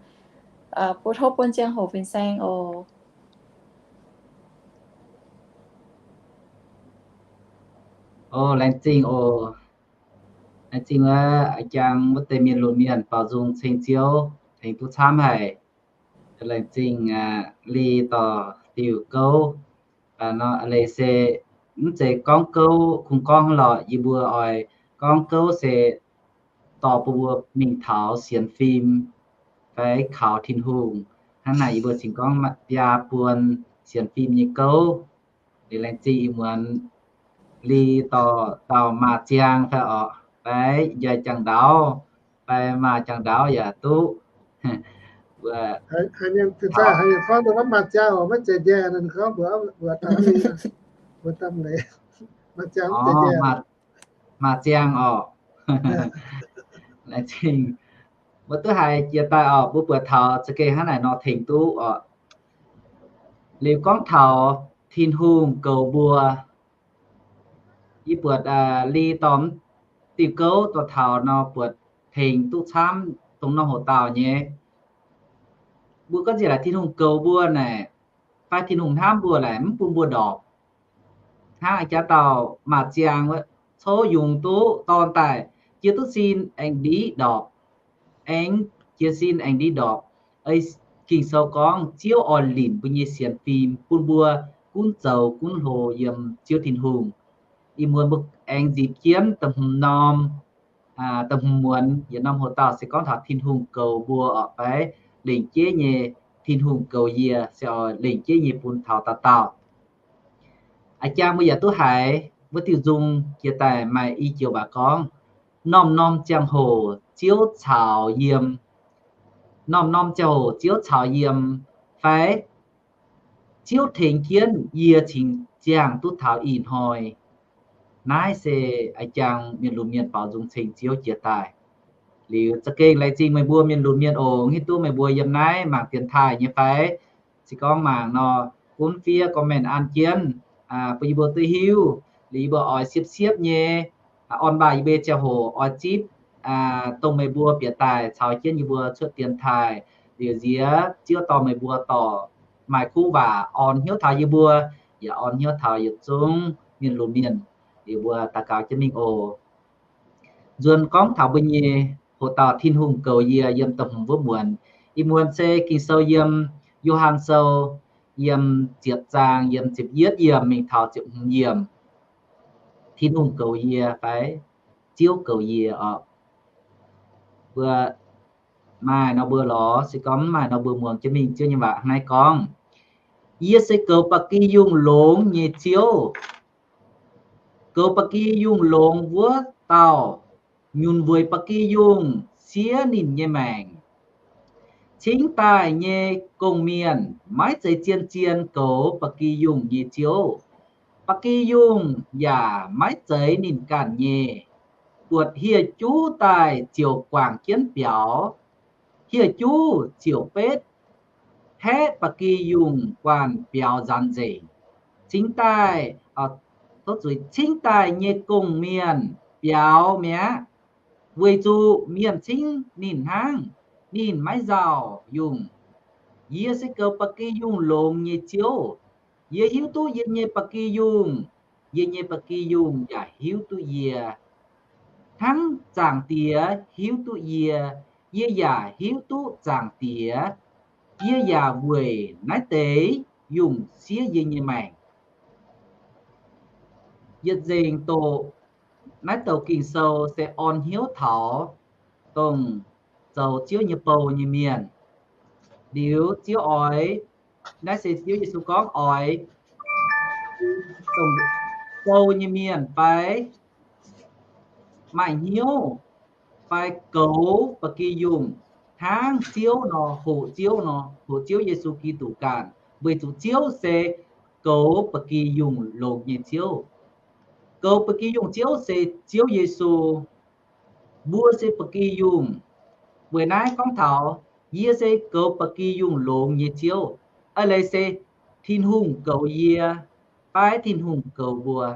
Bun tov bun ziangh hoc Fin-Saeng oc. O, laengz zingh oc. Laengz zingh wuov a'jang wuov deix mienh lunx mienh baaux nzung ceng Ziouv tengx duqv camv haic. Laengz zingh Li dorh diuh gouv. Leiz se mv zeiz gorngv gouv kungx gorngv lorqc, yie mbuo oix gorngv gouv se dorh bun mbuo mingh taux sienx fim fai kaux Tin-Hungh. Hnangv naaic yie mbuo cingx gorngv biaa buon sienx fim nyei gouv. Liuz laengz zingh ih muonz Li dorh dauh Maaz Ziang fai orqc, fai njaih jangx ndaauv, fai maaz jangx ndaauv yaac duqv. Haiz mienh gorngv mbuox Maaz Ziang oc, maiv zeiz njaih, gorngv mbuox, mbuox, mbuox, Maaz Ziang mv zeiz njaih. Maaz Ziang orqc. Laengz zingh. Mbuo duqv haiz jiex daaih orqc, mbuo buatc taux za'gengh hnangv naaic nor tengx duqv orqc. Liuz gorngv taux Tin-Hungh goux mbuo, yie buatc Li dorh diuh gouv dorh taux nor buatc tengx duqv camv dongh norm hoc dauh nyei. Mbuo gorngv nziex laaic Tin-Hungh goux mbuo naaic, fai Tin-Hungh hnamv mbuo laaic mv bun mbuo ndorpc. Hnangv jaax dauh Maaz Ziang, cou yungz duqv dorn daaih, jiez duqv sin aengx ndiqv ndorpc, aengx jiez sin aengx ndiqv ndorpc. Ging-Sou gorngv Ziouv oix linc mbuo nyei sienx fim bun mbuo gunv zoux gunv hlo yiem Ziouv Tin-Hungh. Ih muonz mbuo aengx nzipc jienv da'hmz norm, da'hmz muonz yietc norm hoc dauh se gorngv taux Tin-Hungh goux mbuo orqc, fai lengc jeiv nyei Tin-Hungh goux yie se oix lengc jeiv nyei bun taux dauh dauh. A'jang mbuo yaac duqv haiz wuov diuh nzung jiex daaih maaih i joux waac gorngv, norm-norm ziangh hoc Ziouv caux yiem, norm-norm ziangh hoc Ziouv caux yiem, fai Ziouv tengx jienv yie cingx ziangh duqv taux ih hnoi. Naaiv se a'jang mienh lunx mienh baaux nzung ceng Ziouv jiex daaih. Liuz za'gengh laengz zingh meih mbuo mienh lunx mienh oc, hiuv duqv meih mbuo yiem naaiv mangc dienx taaih nyei fai? Se gorngv mangc nor, gunv fiev comment an jienv, bun yie mbuo duqv hiuv. Liuz yie mbuo oix siepv-siepv nyei orn-baaih yie mbuo nyei ziangh hoc oix zipv dongh meih mbuo bieqc daaih caux jienv yie mbuo cuotv dienx taaih. Liuz nziex Ziouv dorh meih mbuo dorh maaih kuv waac orn hnyouv taux yie mbuo, yaac orn hnyouv taux yietc zungv mienh lunx mienh. Liuz mbuo daux gaux jienv mingh oc. Nzuonx gorngv taux mbuo nyei hoc dauh Tin-Hungh goux yie yiem da'hmz wuov muonz. Ih muonz se Ging-Sou yiem Yo^han Sou yiem ziepc zaang yiem ziepc yietv yiemc mingh taux ziepc hmz yiemc. Tin-Hungh goux yie fai Ziouv goux yie orqc. Mbuo maaih nor mbuo lorz, se gorngv mv maaih nor mbuo muangx jienv mingh. Ziouv nyei waac hnangv naaiv gorngv, Yie se goux ba'gi yungh longx nyei Ziouv. Goux ba'gi yungh longx wuov dauh nyunc weic ba'gi yungh siev ninh nyei maengc. Cingx daaih nyei gong-mienh maiv zeiz zien-zien goux ba'gi yungh nyei Ziouv. Ba'gi yungh yaac maiv zeiz ninh ganh nyei. Buatc hieh juv daaih ziouc guangc jienv biaux, hieh juv ziouc betv haeqv ba'gi yungh guanh biaux nzaanx nzengc. Cingx daaih, tov zuiz, cingx daaih nyei gong-mienh biaux mi'aqv, weic zuqc mienh cingv ninh hnangv, ninh maiv nzauh yungh. Yie se goux ba'gi yungh longx nyei Ziouv. Yie hiuv duqv yie nyei ba'gi yungh, yie nyei ba'gi yungh yaac hiuv duqv yie, hnangv Zaangc Diex hiuv duqv yie, yie yaac hiuv duqv Zaangc Diex. Yie yaac weic naaiv deix yungh siev yie nyei maengc. Yietc nzengc doqc naaiv douc Ging-Sou se orn hnyouv taux dongh zoux Ziouv nyei bou nyei mienh. Liuz Ziouv oix, naaiv se Ziouv Yesu gorngv oix dongh bou nyei mienh fai maaih hnyouv fai goux ba'gi yungh hnangv Ziouv nor, hoqc Ziouv nor, hoqc Ziouv Yesu Giduc ganh, weic zuqc Ziouv se goux ba'gi yungh longx nyei Ziouv. Goux ba'gi yungh Ziouv se Ziouv Yesu. Mbuo se ba'gi yungh. Weic naaiv gorngv taux, yie se goux ba'gi yungh longx nyei Ziouv. Aa, leiz se Tin-Hungh goux yie, fai Tin-Hungh goux mbuo.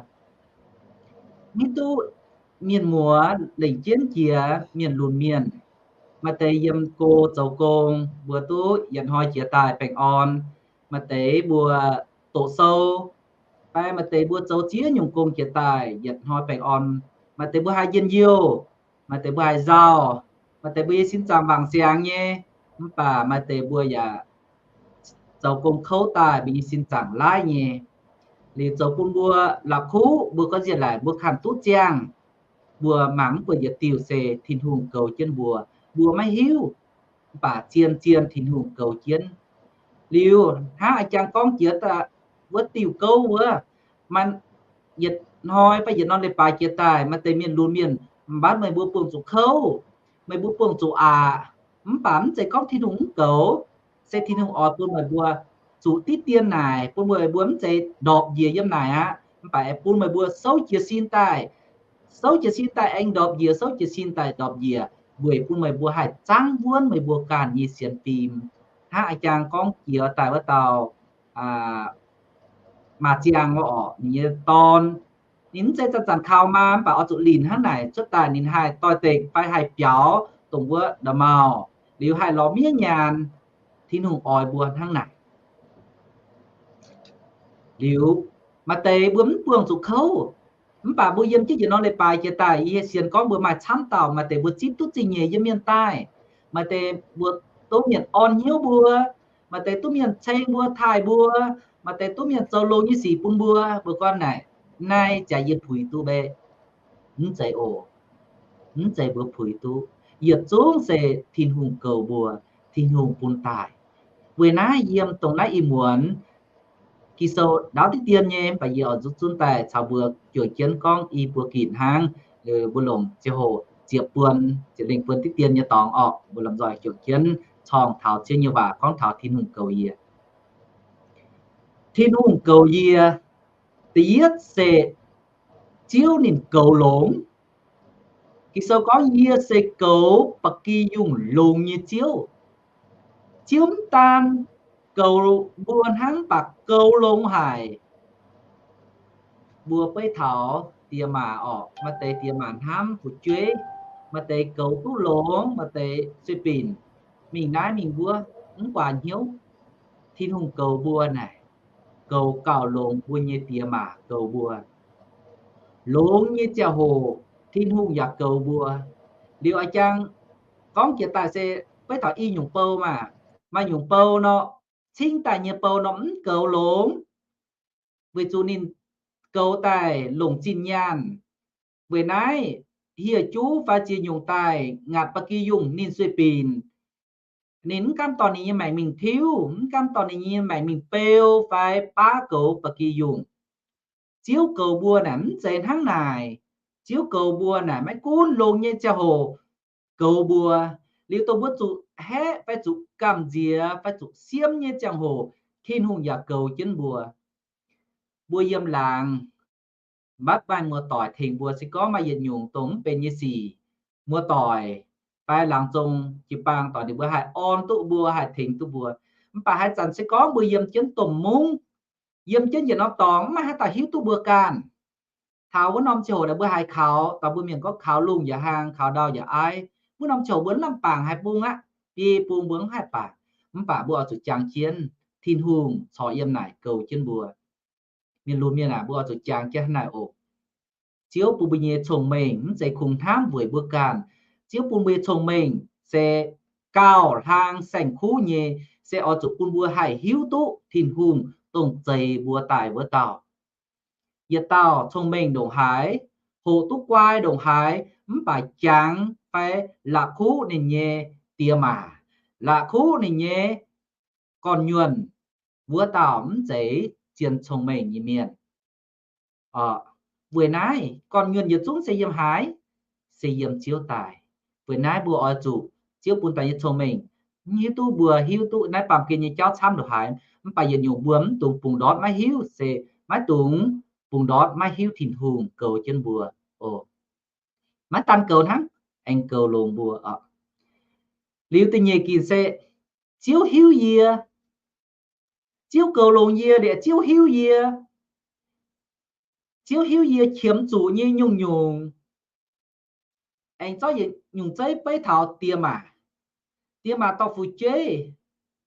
Mv duqv mienh muoz lengc jienv jiex mienh lunx mienh. Maaih deix yiem go zoux gong, mbuo duqv yietc hnoi jiex daaih baengh orn. Maaih deix mbuo doqc sou, fai maaih deix mbuo zoux ziex nyungc gong jiex daaih yietc hnoi baengh orn. Maaih deix mbuo haih njien-youh, maaih deix mbuo haih nzauh, maaih deix mbuo nyei sin zaangc wangc siangx nyei, mv baac maaih deix mbuo yaac zoux gong kouv daaih mbuo nyei sin zaangc laiv nyei. Liuz zoux bun mbuo la'kuqv, mbuo gorngv nziex laaic mbuo kanh duqv ziangh, mbuo mangc mv buatc yietc diuh se Tin-Hungh goux jienv mbuo. Mbuo maiv hiuv, mv baac zien-zien Tin-Hungh goux jienv. Liuz hnangv a'jang gorngv jiex wuov diuh gouv wuov, maaih yietc hnoi fai yietc norm leiz-baaix jiex daaih, maaih deix mienh lunx mienh mbatv meih mbuo buangh zuqc kouv, meih mbuo buangh zuqc aqc. Mv baac mv zeiz gorngv Tin-Hungh mv goux, se Tin-Hungh oix bun meih mbuo zuqc diqv dien naaic, bun meih mbuo mv zeiz ndorpc njiec yiem naaic aqv. Mv baac bun meih mbuo souv jiez sin daaih, souv jiez sin daaih aengx ndorpc njiec, souv jiez sin daaih ndorpc njiec, weic bun meih mbuo haih zangv wuonv meih mbuo ganh nyei sienx fim. Hnangv a'jang gorngv jiex daaih wuov dauh maac ziangh wuov orqc, ninh nyei dorn, ninh mv zeiz zanc-zanc kaux maa, mv baac oix zuqc linc hnangv naaic cuotv daaih ninh haih doix-dekc fai haih biaux dongh wuov nda'maauh, liuz haih lorz miev nyaanh. Tin-Hungh oix mbuo hnangv naaic. Liuz maaih deix mbuo mv buangh zuqc kouv, mv baac mbuo yiem jienv yietc norm leiz-baaix jiex daaih, yie sienx gorngv mbuo maaih camv dauh, maaih deix mbuo zipv duqv zingh nyeic yiem mienh daaih, maaih deix mbuo duqv mienh orn hnyouv mbuo, maaih deix duqv mienh ceng mbuo, taaih mbuo, maaih deix duqv mienh zoux longx nyei sic bun mbuo. Mbuo gorngv naaic, naaiv jaax yie puix duqv mbe? Mv zeiz oc. Mv zeiz mbuo puix duqv. Yietc zungv se Tin-Hungh goux mbuo, Tin-Hungh bun daaih. Weic naaiv yiem dongh naaiv ih muonz Ging-Sou ndaauv diqv dien nyei, mv baac yie oix nzuqc zunv daaih caux mbuo juangc jienv gorngv i buo ginc hnangv. Mbuo longc ziangh hoc ziepc buon, ziepc lengh buon diqv dien nyei dorngx orqc, mbuo lomh nzoih juangc jienv corng taux Ziouv nyei waac gorngv taux Tin-Hungh goux yie. Tin-Hungh goux yie, da'yietv se Ziouv ninh goux longx. Ging-Sou gorngv, Yie se goux ba'gi yungh longx nyei Ziouv. Ziouv mv daan goux mbuo hnangv, mv baac goux longx haic. Mbuo beiv taux diex maac orqc, maaih deix diex maac hnamv fu'jueiv, maaih deix goux duqv longx, maaih deix sueih binc mingh naaiv mingh wuov, mv guaax hnyouv. Tin-Hungh goux mbuo naaic, goux gauh longx mbuo nyei diex maac goux mbuo. Longx nyei ziangh hoc Tin-Hungh yaac goux mbuo. Liuz a'jang gorngv jiex daaih se beiv taux i nyungc bou maah, maaih nyungc bou nor, cingv daaih nyei bou nor mv goux longx, weic zuqc ninh goux daaih longc zinh nyaanh, Weic naaiv hieh juv fai ziex nyungc daaih ngaatc ba'gi yungh ninh sueih binc. Ninh mv gaamv dorh ninh nyei maengc mingh tiuv, mv gaamv dorh ninh nyei maengc mingh beu fai baav goux ba'gi yungh. Ziouv goux mbuo naaic mv zeiz hnangv naaic. Ziouv goux mbuo naaic maiv gunv longx nyei ziangh hoc goux mbuo, liuz dongh mbuo zuqc haeqv fai zuqc gamh nziex fai zuqc siemv nyei ziangh hoc, Tin-Hungh yaac goux jienv mbuo. Mbuo yiem laangz maiv maaih muoz-doic tengx mbuo. Se gorngv maaih yietc nyungc dongh mv benx nyei sic, muoz-doic fai laangz zong jiu-baang doic ninh mbuo haih orn duqv mbuo, haih tengx duqv mbuo. Mv baac haaix zanc se gorngv mbuo yiem jienv domh mungv, yiem jienv yietc norm dorngx, mv maaih haaix dauh hiuv duqv mbuo ganh. Taux wuov norm ziangh hoc naaic mbuo haiz kaux, dauh mbuo mienh gorngv kaux lungh yaac hlang, kaux ndau yaac aiv. Wuov norm ziangh hoc mbuo mv lamh bangc haaix bung aqv, biei bung mbuo mv haih bangc. Mv baac mbuo oix zuqc jangx jienv Tin-Hungh corc yiem naaic goux jienv mbuo. Mienh lunx mienh aac, mbuo oix zuqc jangx jienv hnangv naaic oc. Ziouv bun mbuo nyei cong-mengh mv zeiz kungx hnamv weic mbuo ganh. Ziouv bun mbuo nyei cong-mengh se gauh hlang saeng-kuv nyei, se oix zuqc bun mbuo haih hiuv duqv Tin-Hungh dongh zeix mbuo daaih wuov dauh. Yietc dauh cong-mengh ndongc haaix, hoqc duqv guai ndongc haaix, mv baac jangx fai la'kuqv ninh nyei diex maac, la'kuqv ninh nyei gorn-nyuonh, wuov dauh mv zeiz zien cong-mengh nyei mienh. Weic naaiv gorn-nyuonh yietc zungv se yiem haaix? Se yiem Ziouv daaih. Weic naaiv mbuo oix zuqc Ziouv bun daaih nyei cong-mengh, mv hiuv duqv mbuo hiuv duqv naaiv baamh gen nyei jauv camv ndongc haaix, mv baac yietc nyungc mbuo mv dungx bungx ndortv maiv hiuv, se maiv dungx bungx ndortv maiv hiuv Tin-Hungh goux jienv mbuo. Maiv daan goux hnangv, aengx goux longx mbuo oc. Liuz da'nyeic ginc se Ziouv hiuv yie. Ziouv goux longx yie liuz Ziouv hiuv yie. Ziouv hiuv yie qiemx zuqc nyei nyungc-nyungc. Aengx zorqv yietc nyungc zeiv beiv taux diex maac. Diex maac dorh fu'jueiv,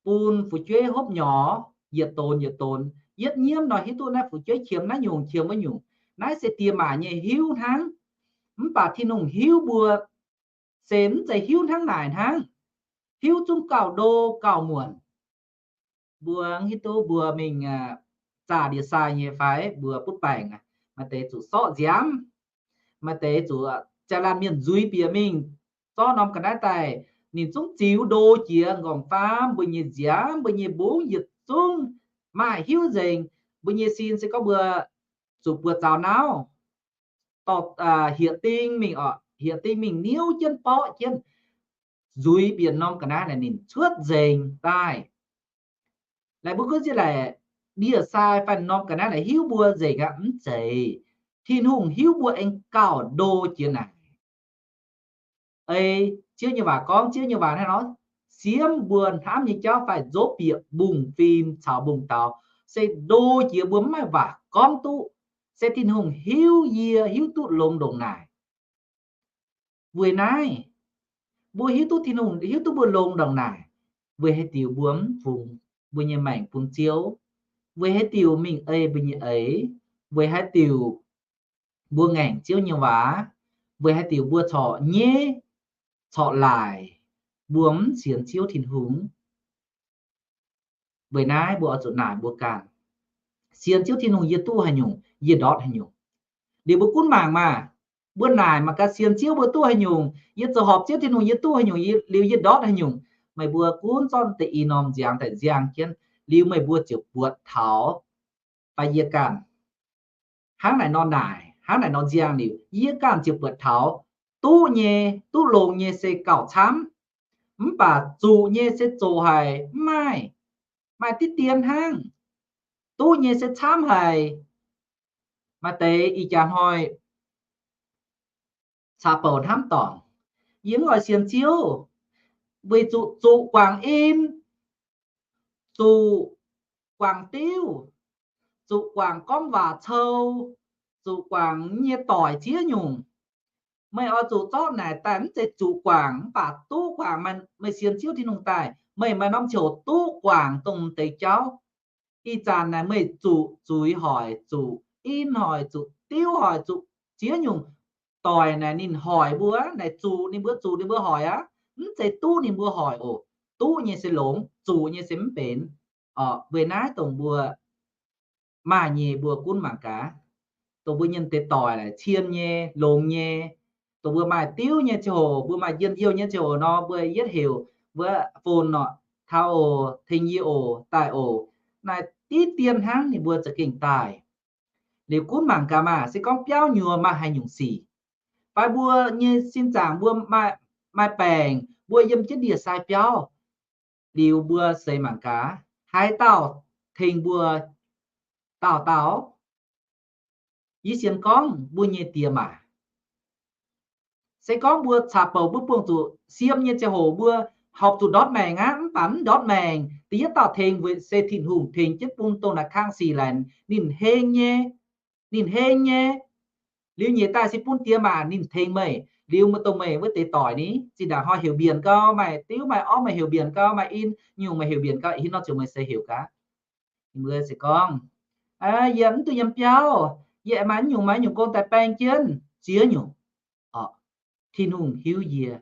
bun fu'jueiv hopv nyorx, yietc donx yietc donx. Yietv nyiemv nor hiuv duqv naaiv fu'jueiv qiemx naaiv nyungc, qiemx wuov nyungc. Naaiv se diex maac nyei hiuv hnangv. Mv baac Tin-Hungh hiuv mbuo se mv zeiz hiuv hnangv naaic hnangv. Hiuv zungv gauh ndo gauh muonc. Mbuo hiuv duqv mbuo mingh zaah ndie-sai nyei fai mbuo butv baengc, maaih deix zuqc sorqv nziaamv, maaih deix zuqc jaa laanh mienh nzuiz bieqc mingh, zorqv norm ga'naaiv daaih, ninh zungv ziux ndo jiex nqorngv-faam, mbuo nyei nziaamv, mbuo nyei mbungv yietc zungv maaih hiuv nzengc. Mbuo nyei sin se gorngv mbuo zuqc buoz-zaux nauv, dorh hieqc ding mingh oc, hieqc ding mingh niouv jienv borqv jienv, nzuiz bieqc norm ga'naaiv naaic ninh cuotv nzengc daaih. Laaic mbuo gunv ziec laaic ndie-sai fai norm ga'naaiv naaic hiuv mbuo nzengc aqv, mv zeiz. Tin-Hungh hiuv mbuo aengx gauh ndo jiex naaic. Ei, Ziouv nyei waac gorngv, Ziouv nyei waac hnangv nor, siemv mbuo hnamv nyei jauv fai nzopv bieqc mbungv-fim caux mbungv-daux, se ndo jiex mbuo mv maaih waac gorngv duqv. Se Tin-Hungh hiuv yie hiuv duqv longx ndongc naaic. Weic naaiv, mbuo hiuv duqv Tin-Hungh hiuv duqv mbuo longx ndongc naaic, weic haaix diuc mbuo mv fungx mbuo nyei maengc bun Ziouv? Weic haaix diuc mingh ei mbuo nyei eix? Weic haaix diuc mbuo ngaengc Ziouv nyei waac? Weic haaix diuc mbuo corc nyeiv, corc laaic, mbuo mv sienx Ziouv Tin-Hungh? Weic naaiv mbuo oix zuqc naaic mbuo ganh, sienx Ziouv Tin-Hungh yie duqv haaix nyungc, yie ndortv haaix nyungc. Liuz mbuo gunv mangc maah, mbuo naaic mangc gaax, sienx Ziouv mbuo duqv haaix nyungc, yie zoux horpc Ziouv Tin-Hungh yie duqv haaix nyungc, liuz yie ndortv haaix nyungc. Meih mbuo gunv zorqv deix i norm nziaamv daaih nziang jienv, liuz meih mbuo ziouc buatc taux fai yie ganh hnangv naaic nor naaic, hnangv naaic nor nziang liuz, yie ganh ziouc buatc taux duqv nyei, duqv longx nyei se gauh camv, mv baac zuqc nyei se zoqc haic mv maaih, maaih diqv dien hnangv. Duqv nyei se camv haic. Maaih deix ih jaax hnoi caqv-bouc hnamv dorngc, yie mv oix sienx Ziouv, weic zuqc zuqc guangc in, zuqc guangc diuv, zuqc guangc gorngv waac cou, zuqc guangc nyei doic ziex nyungc. Meih oix zuqc zorqv naaic daaih mv zeiz zuqc guangc, mv baac duqv guangc. Meih sienx Ziouv Tin-Hungh daaih, meih maaih norm ziouc duqv guangc dongh deix jauv. Ih zanc naaic meih zuqc zuiz hoic, zuqc in hoic, zuqc diuv hoic, zuqc ziex nyungc doic naaic ninh hoic mbuo, naaic zuqc ninh mbuo, zuqc ninh mbuo hoic aqv. Mv zeiz duqv ninh mbuo hoic oc. Duqv nyei se longx, zuqc nyei se mv benx. Weic naaiv dongh mbuo maaih nyei mbuo gunv mangc gaax. dongh mbuo nyei deix doic laaix cien nyei, longx nyei, dongh mbuo maaih diuv nyei ziangh hoc, mbuo maaih njien-youh nyei ziangh hoc nor, mbuo yietv heuc wuov phone nor, taux oc, tengx yie oc, daaih oc. Naaiv diqv dien hnangv ninh mbuo za'gengh daaih. Liuz gunv mangc gaax maah, se gorngv biauv nyuoz maaih haaix nyungc sic, fai mbuo nyei sin zaangc mbuo maaih, maaih baengc, mbuo yiem jienv ndie-sai biauv, liuz mbuo seix mangc gaax, haaix dauh tengx mbuo dauh dauh? Yie sienx gorngv mbuo nyei diex maac. Se gorngv mbuo caux bouc mbuo buangh zuqc siem nyei ziangh hoc mbuo horpc zuqc ndortv maengc aqv, mv baac mv ndortv maengc. Da'yietv dauh tengx weic se Tin-Hungh tengx jienv bun dongh naaic kang sic laengz ninh heng nyei, ninh heng nyei. Liuz nyeic daaih se bun diex maac ninh tengx meih. Liuz meih dongh meih wuov deix doic ni, zinh ndaangc hnoi heuc mbienc gau, maaih diuv maaih orv meih heuc mbienc gau, maaih in nyungc meih heuc mbienc gau, ih hnoi ziouc meih se heuc gaax. Ninh mbuo se gorngv, yie mv duqv yiem biauv, yie aengx maaih nyungc maaih nyungc gong daaih baeng jienv ziex nyungc. Orqc, Tin-Hungh hiuv yie.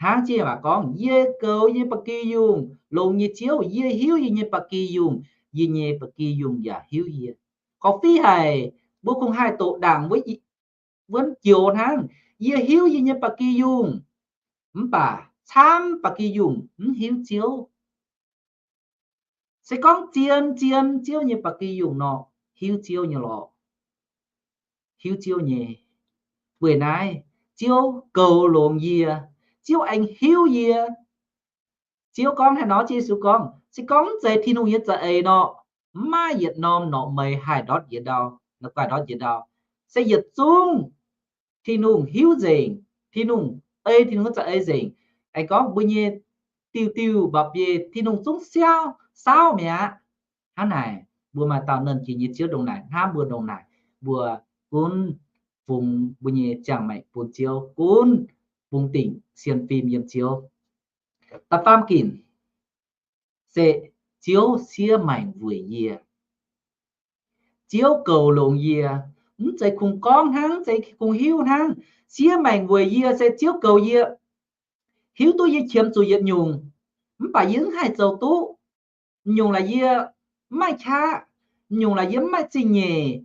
Hnangv jienv waac gorngv, yie goux yie nyei ba'gi yungh, longx nyei Ziouv, yie hiuv yie nyei ba'gi yungh, yie nyei ba'gi yungh yaac hiuv yie. Gorngv fih haic, mbuo kungx haih doqc ndaangc wuov, wuov joux hnangv, yie hiuv yie nyei ba'gi yungh, mv baac camv ba'gi yungh mv hiuv Ziouv. Se gorngv zien zien Ziouv nyei ba'gi yungh nor, hiuv Ziouv nyei lorqc. Hiuv Ziouv nyei. Weic naaiv, Ziouv goux longx yie. Ziouv aengx hiuv yie. Ziouv gorngv haaix nor, Ziouv Yesu gorngv, se gorngv mv zeiz Tin-Hungh nyei za'eix nor, mv maaih yietc norm norqc meix haih ndortv jiex ndau, la'guaih ndortv jiex ndau. Se yietc zungv Tin-Hungh hiuv nzengc, Tin-Hungh ei, Tin-Hungh za'eix nzengc. Aengx gorngv mbuo nyei diuh diuh mba'biei Tin-Hungh zungv saauv, saauv mi'aqv. Hnangv naaic, mbuo maaih dauh Nernh Jiex nyei Ziouv ndongc naaic hnamv mbuo ndongc naaic, mbuo gunv fungx mbuo nyei ziangh maengc bun Ziouv, gunv bungx dingc sienx fim yiem Ziouv. Da'faam ginc se Ziouv siev maengc weic yie. Ziouv goux longx yie, mv zeiz kungx gorngv hnangv, mv zeiz kungx hiuv hnangv. Siev maengc weic yie se Ziouv goux yie. Hiuv duqv yie qiemx zuqc yietc nyungc, mv baac yie mv haih zoux duqv. Nyungc laaix yie mv maaih qaqv, nyungc laaix yie mv maaih zingh nyeic,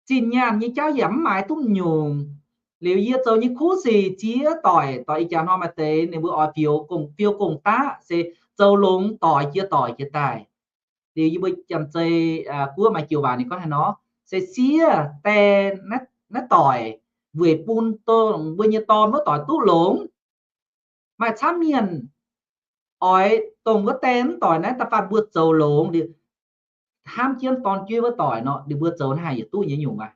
zinh nyaanh nyei jauv yaac mv maaiz duqv nyungc. Liuz yie zoux nyei kuv sic ziex doic, doic ih jaax hnoi maaih deix ninh mbuo oix fiou gong, fiou gong daqv se zoux longx doic jiex doic jiex daaih. Liuz yie mbuo Janx-Zei guoqv maaih joux waac ninh gorngv haaix nor, se siev die naaiv doic weic bun dongh mbuo nyei dorn wuov doic duqv longx. Maaih camv mienh oix dongh wuov die wuov doic naaiv da'faanh mbuo zoux longx liuz, hnamv jienv dorn jueiv wuov doic nor, ninh mbuo zoux naaiv haaix yietc duqv nyei nyungc aqv.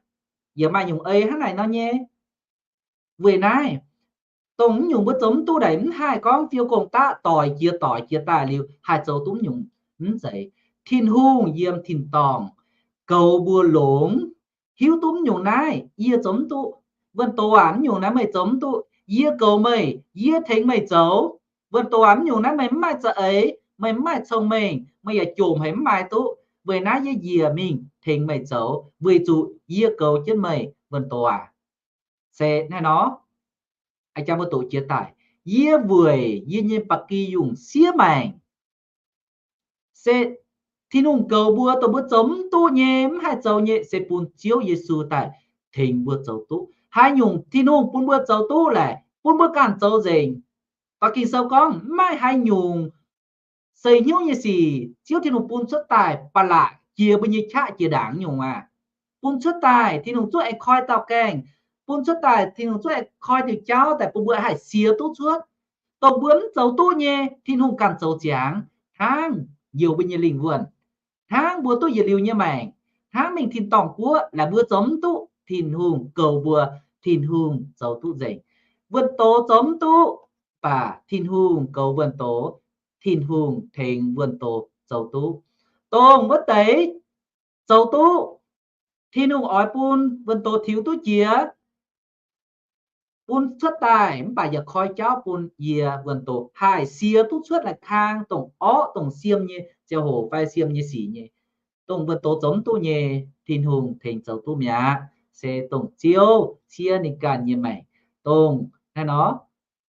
Yaac maaih nyungc ei hnangv naaic nor nyei. Weic naaiv, dongh mv nyungc mbuo zoux mv duqv naaic, mv haih gorngv fiou gong daqv doic jiex doic jiex daaih liuz haih zoux duqv mv nyungc. Mv zeiz. Tin-Hungh yiem tin-dorngh goux mbuo longx, hiuv duqv mv nyungc naaiv yie zoux mv duqv. Wuonh doz aac, mv nyungc naaiv meih zoux mv duqv, yie goux meih, yie tengx meih zoux. Wuonh doz aac, mv nyungc naaiv meih mv maaih za'eix, meih mv maaih cong-mengh, meih yaac jomc haic mv maaih duqv. Weic naaiv yie njiec mingh tengx meih zoux, weic zuqc yie goux jienv meih, wuonh doz aac. Se naaiv nor, a'jang mbuo doqc jiex daaih, yie weic yie nyei ba'gi yungh siev maengc. Se Tin-Hungh goux mbuo, dongh mbuo zoux mv duqv nyei, mv haih zoux nyei, se bun Ziouv Yesu daaih tengx mbuo zoux duqv. Haaix nyungc Tin-Hungh bun mbuo zoux duqv laaic, bun mbuo ganh zoux nzengc. Dorh Ging-Sou gorngv, mv maaih haaix nyungc seix hnyouv nyei sic Ziouv Tin-Hungh bun cuotv daaih ba'laqc jiex mbuo nyei qaqv jiex ndaangc nyungc aqv. Bun cuotv daaih, Tin-Hungh zungv aengx koi dauh gaengh. Bun cuotv daaih, Tin-Hungh zungv aengx koi diuh jauv daaih bun mbuo haih siex duqv cuotv. Dongh mbuo mv zoux duqv nyei, Tin-Hungh ganh zoux ziangx hnangv, njoux mbuo nyei lingh wuonh, hnangv mbuo duqv yietc liuz nyei maengc, hnangv mingh tin-dorngh guoqv, laaix mbuo zoux mv duqv, Tin-Hungh goux mbuo, Tin-Hungh zoux duqv nzengc. Wuonh doz zoux mv duqv, mv baac Tin-Hungh goux wuonh doz, Tin-Hungh tengx wuonh doz zoux duqv. Dongh wuov deix zoux duqv, Tin-Hungh oix bun wuonh doz tiux duqv jiex, bun cuotv daaih, mv baac yaac koi jauv bun yie wuonh doz haih siex duqv cuotv la'kang dongh orqv dongh siem nyei ziangh hoc fai siem nyei sic nyei. Dongh wuonh doz zoux mv duqv nyei, Tin-Hungh tengx zoux duqv mi'aqv. Se dongh Ziouv siev ninh ganh nyei maengc, dongh naaiv nor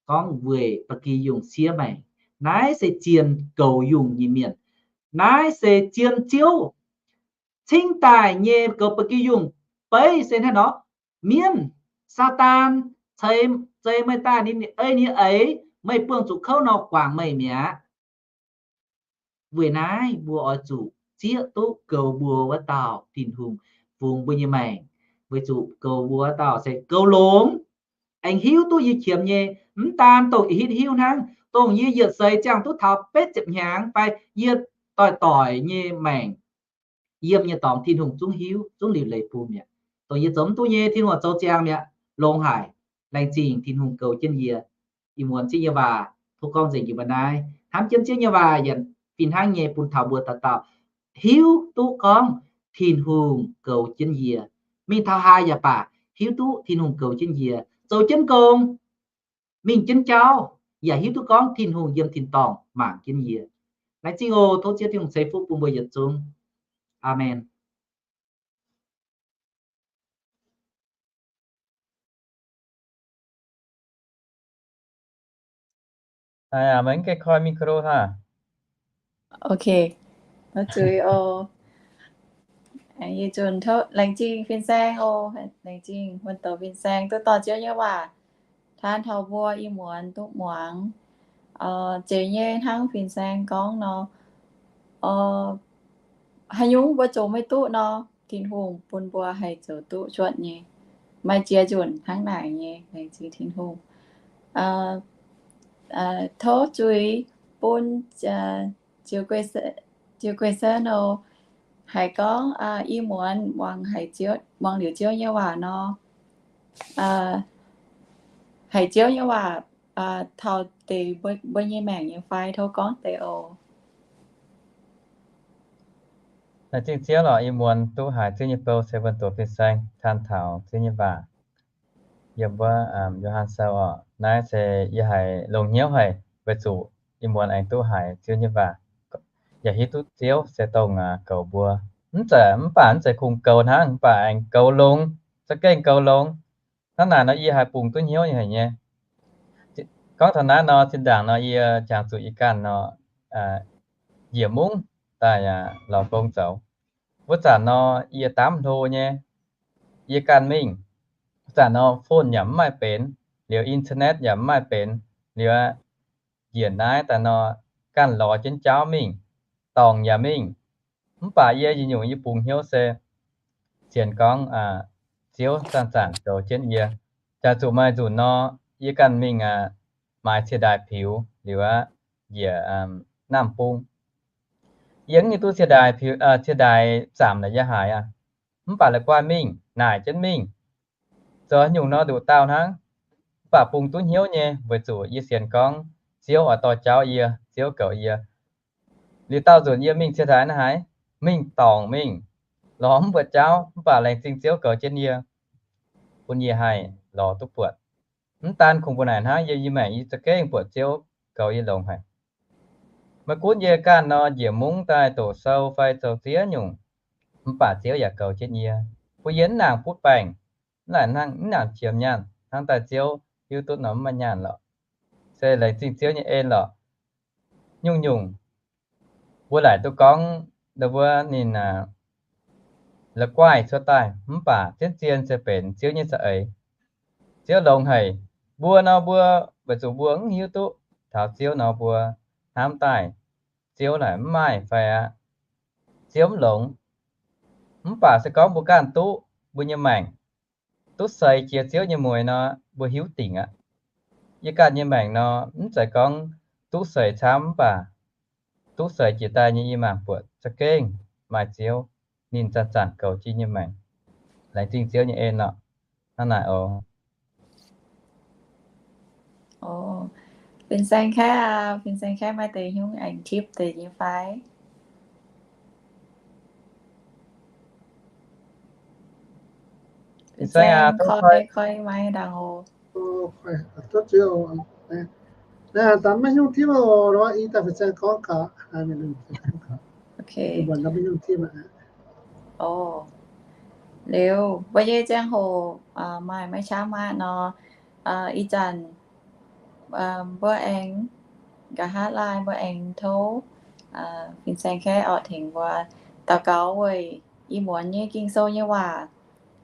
gorngv weic ba'gi yungh siev maengc. Naaiv se zien goux yungh nyei mienh. Naaiv se zien Ziouv cingx daaih nyei goux ba'gi yungh. Beiv se naaiv nor, mienv, Saadaan, ceix, ceix meih daaih ninh ei nyei eix, meih buangh zuqc kouv nor guangc meih mi'aqv. Weic naaiv mbuo oix zuqc zieqv duqv goux mbuo wuov dauh Tin-Hungh fungx mbuo nyei maengc, weic zuqc goux mbuo wuov dauh se goux longx, aengx hiuv duqv yie qiemx nyei, mv daan dongh hitv hiuv hnangv, dongh yie yietc seix ziangh duqv taux betv ziepc hnyangx fai yie doic-doic nyei maengc, yiem nyei dorngx Tin-Hungh zungv hiuv, zungv liuc leiz bun mi'aqv. Dongh yie zoux mv duqv nyei, Tin-Hungh zoux ziangx mi'aqv, longx haic. Laengz zingh Tin-Hungh goux jienv yie. Ih muonz Ziouv nyei waac tov gorngv nzengc yie mbuo naaiv, hnamv jienv Ziouv nyei waac yaac fih hnangv nyei bun taux mbuo dauh dauh hiuv duqv gorngv Tin-Hungh goux jienv yie. Mingh taux haaix yaac baac hiuv duqv Tin-Hungh goux jienv yie, zoux jienv gong, mingh jienv jauv, yaac hiuv duqv gorngv Tin-Hungh yiem tin-dorngh mangc jienv yie. Laengz zingh oc. Tov Ziouv Tin-Hungh ceix fuqv bun mbuo yietc zungv. Aamen. Aa, meih mv gaengh koi micro hnangv. Ok, tov zuiz oc. Yie zunc tov laengz zingh fin-saeng oc. Laengz zingh wuonh douz fin-saeng duqv dorh Ziouv nyei waac taan taux mbuo ih muonz duqv muangx. Zeiz nyei hnangv fin-saeng gorngv nor, haaix nyungc mbuo zoux maiv duqv nor, Tin-Hungh bun mbuo haih zoux duqv cuotv nyei. Maaih ziex nzunc hnangv naaic nyei, laengz zingh Tin-Hungh. Tov zuiz bun Ziouv Guei Sen oc. Haiz gorngv ih muonz muangx haiz Ziouv, muangx liuz Ziouv nyei waac nor, haiz Ziouv nyei waac taux deix mbuo nyei maengc nyei fai? Tov gorngv deix oc. Laengz zingh Ziouv lorqc, ih muonz duqv haiz Ziouv nyei bou se wuonh douz fin-saeng taan taux Ziouv nyei waac yiem wuov Yo^han Sou oc. Naaiv se yie haiz longx hnyouv haic, weic zuqc ih muonz aengx duqv haiz Ziouv nyei waac, yaac hiuv duqv Ziouv se dongh goux mbuo. Mv zeiz, mv baac mv zeiz kungx goux hnangv, mv baac aengx goux longx, za'gengh goux longx. Hnangv naaic nor yie haiz bungx duqv hnyouv nyei haic nyei. Gorngv taux naaiv nor, zinh ndaangc nor yie jangx zuqc yie ganh nor, njiec mungv daaih lorz gong zoux. Wuov zanc nor yie daamv hlo nyei, yie ganh mingh. Wuov zanc nor phone yaac mv maaih benx, liuz internet yaac mv maaih benx, liuz njiec naaiv daaih nor ganh lorz jienv jauv mingh, dorngc yaac mingh. Mv baac yie nyungc-nyungc yie bungx hnyouv se sienx gorngv Ziouv zanc-zanc goux jienv yie. Jangx zuqc maaih nzunc nor, yie ganh mingh maaiz cie ndaaix piux liuz aqv, njiec naamh bung. Yie mv hiuv duqv cie ndaaix piux, cie ndaaix zaamc naaic yie haaix aqv. Mv baac la'guaih mingh, naaic jienv mingh. Zoux nyungc nor nduqc dauh hnangv, mv baac bungx duqv hnyouv nyei, weic zuqc yie sienx gorngv Ziouv oix dorh jauv yie, Ziouv goux yie. Liuz daauh nzunc yie mingh cie ndaaix naaiv haaix, mingh dorngc mingh, lorz mv buatc jauv, mv baac laengz zingh Ziouv goux jienv yie, bun yie haih lorz duqv buatc. Mv daan kungx mbuo naaic hnangv, yie nyei maengc yie za'gengh buatc Ziouv goux yie longx haic. Maiv gunv yie ganh nor njiec mungv daaih doqc sou fai zoux ziex nyungc, mv baac Ziouv yaac goux jienv yie, bun yie mv nangc butv baengc. Mv laaic hnangv mv nangc qiemx nyaanh, hnangv daaih Ziouv hiuv duqv nor mv maaih nyaanh lorqc. Se laengz zingh Ziouv nyei en lorqc. Nyungc-nyungc mbuo laaic duqv gorngv wuov ninh la'guaih cuotv daaih, mv baac zien-zien se benx Ziouv nyei za'eix. Ziouv longx haic. Mbuo nor mbuo, weic zuqc mbuo mv hiuv duqv taux Ziouv nor mbuo hnamv daaih Ziouv naaic mv maaih fai aqv. Ziouv mv longx. Mv baac se gorngv mbuo ganh duqv mbuo nyei maengc, duqv seix jiex Ziouv nyei mueiz nor, mbuo hiuv dingc aqv. Yie ganh nyei maengc nor, mv zeiz gorngv duqv seix camv mv baac duqv seix jiex daaih nyei yie mangc buatc za'gengh maaih Ziouv, ninh zanc-zanc goux jienv nyei maengc. Laengz zingh Ziouv nyei en lorqc. Hnangv naaic oc. Fin-saeng Kaeqv aac, Fin-saeng Kaeqv maaih deix nyungc aengx tip deix nyei fai? Fin-saeng aac, koi, koi maiv ndaangc oc. Maiv nyungc tip oc. Liuz mbuo nyei ziangh hoc maaih maiv qaqv maqv nor, ih zanc mbuo aengx nqa'haav laai mbuo aengx tov Fin-saeng Kaeqv orqc tengx mbuo daux gaux weic ih muonz nyei Ging-Sou nyei waac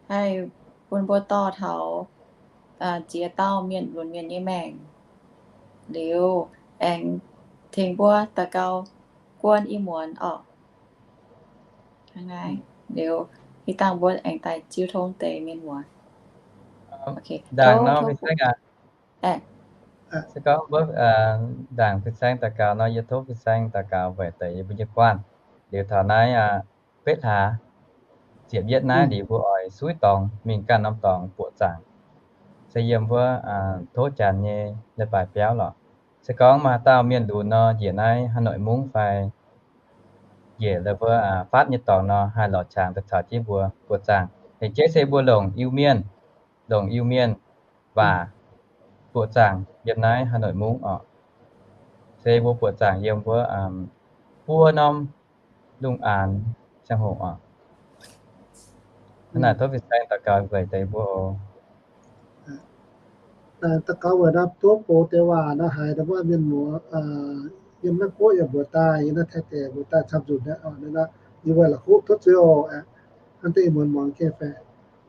haih bun mbuo dorh taux ziex dauh mienh lunx mienh nyei maengc, liuz aengx tengx mbuo daux gaux guon i muonz orqc. Liuz ih dangh mbuo aengx daaih jiu tong deix mienh muoz. Ndaangc nor, se gorngv mbuo ndaangc fin-saeng daux gaux nor, yie tov fin-saeng daux gaux weic deix yie mbuo nyei guanh. Liuz taux naaiv betv hlaax ziepc yietv naaiv liuz mbuo oix suiv dorngx mingh ganh norm dorngx buoqc zaangc. Se yiem wuov tov janx nyei leiz-baaix biauv lorqc. Se gorngv maaih dauh mienh lunx nor, njiec naaiv Hà Nội mungv fai njiec wuov faatv nyei dorngx nor, haih lorz qangx daaih caux jienv mbuo buoqc zaangc. Aengx jeiv se mbuo longc Iu-Mienh, longc Iu-Mienh waac buoqc zaangc yiem naaiv Hà Nội mungv orqc. Se mbuo buoqc zaangc yiem wuov buo norm lungh aanx ziangh hoc orqc. Hnangv naaic tov fin-saeng daux gaux weic deix mbuo oc. Daux gaux weic naaiv tov bouc deix waac naaiv haiz daaih mbuo mienh muoz yiem naaiv guoqv yaac mbuox daaih, yiem naaiv Taiv deic mbuox daaih camv nzunc aqv. Yie weic la'kuqv tov zuiz oc. Hnangv deix muonz muangx gengh fai.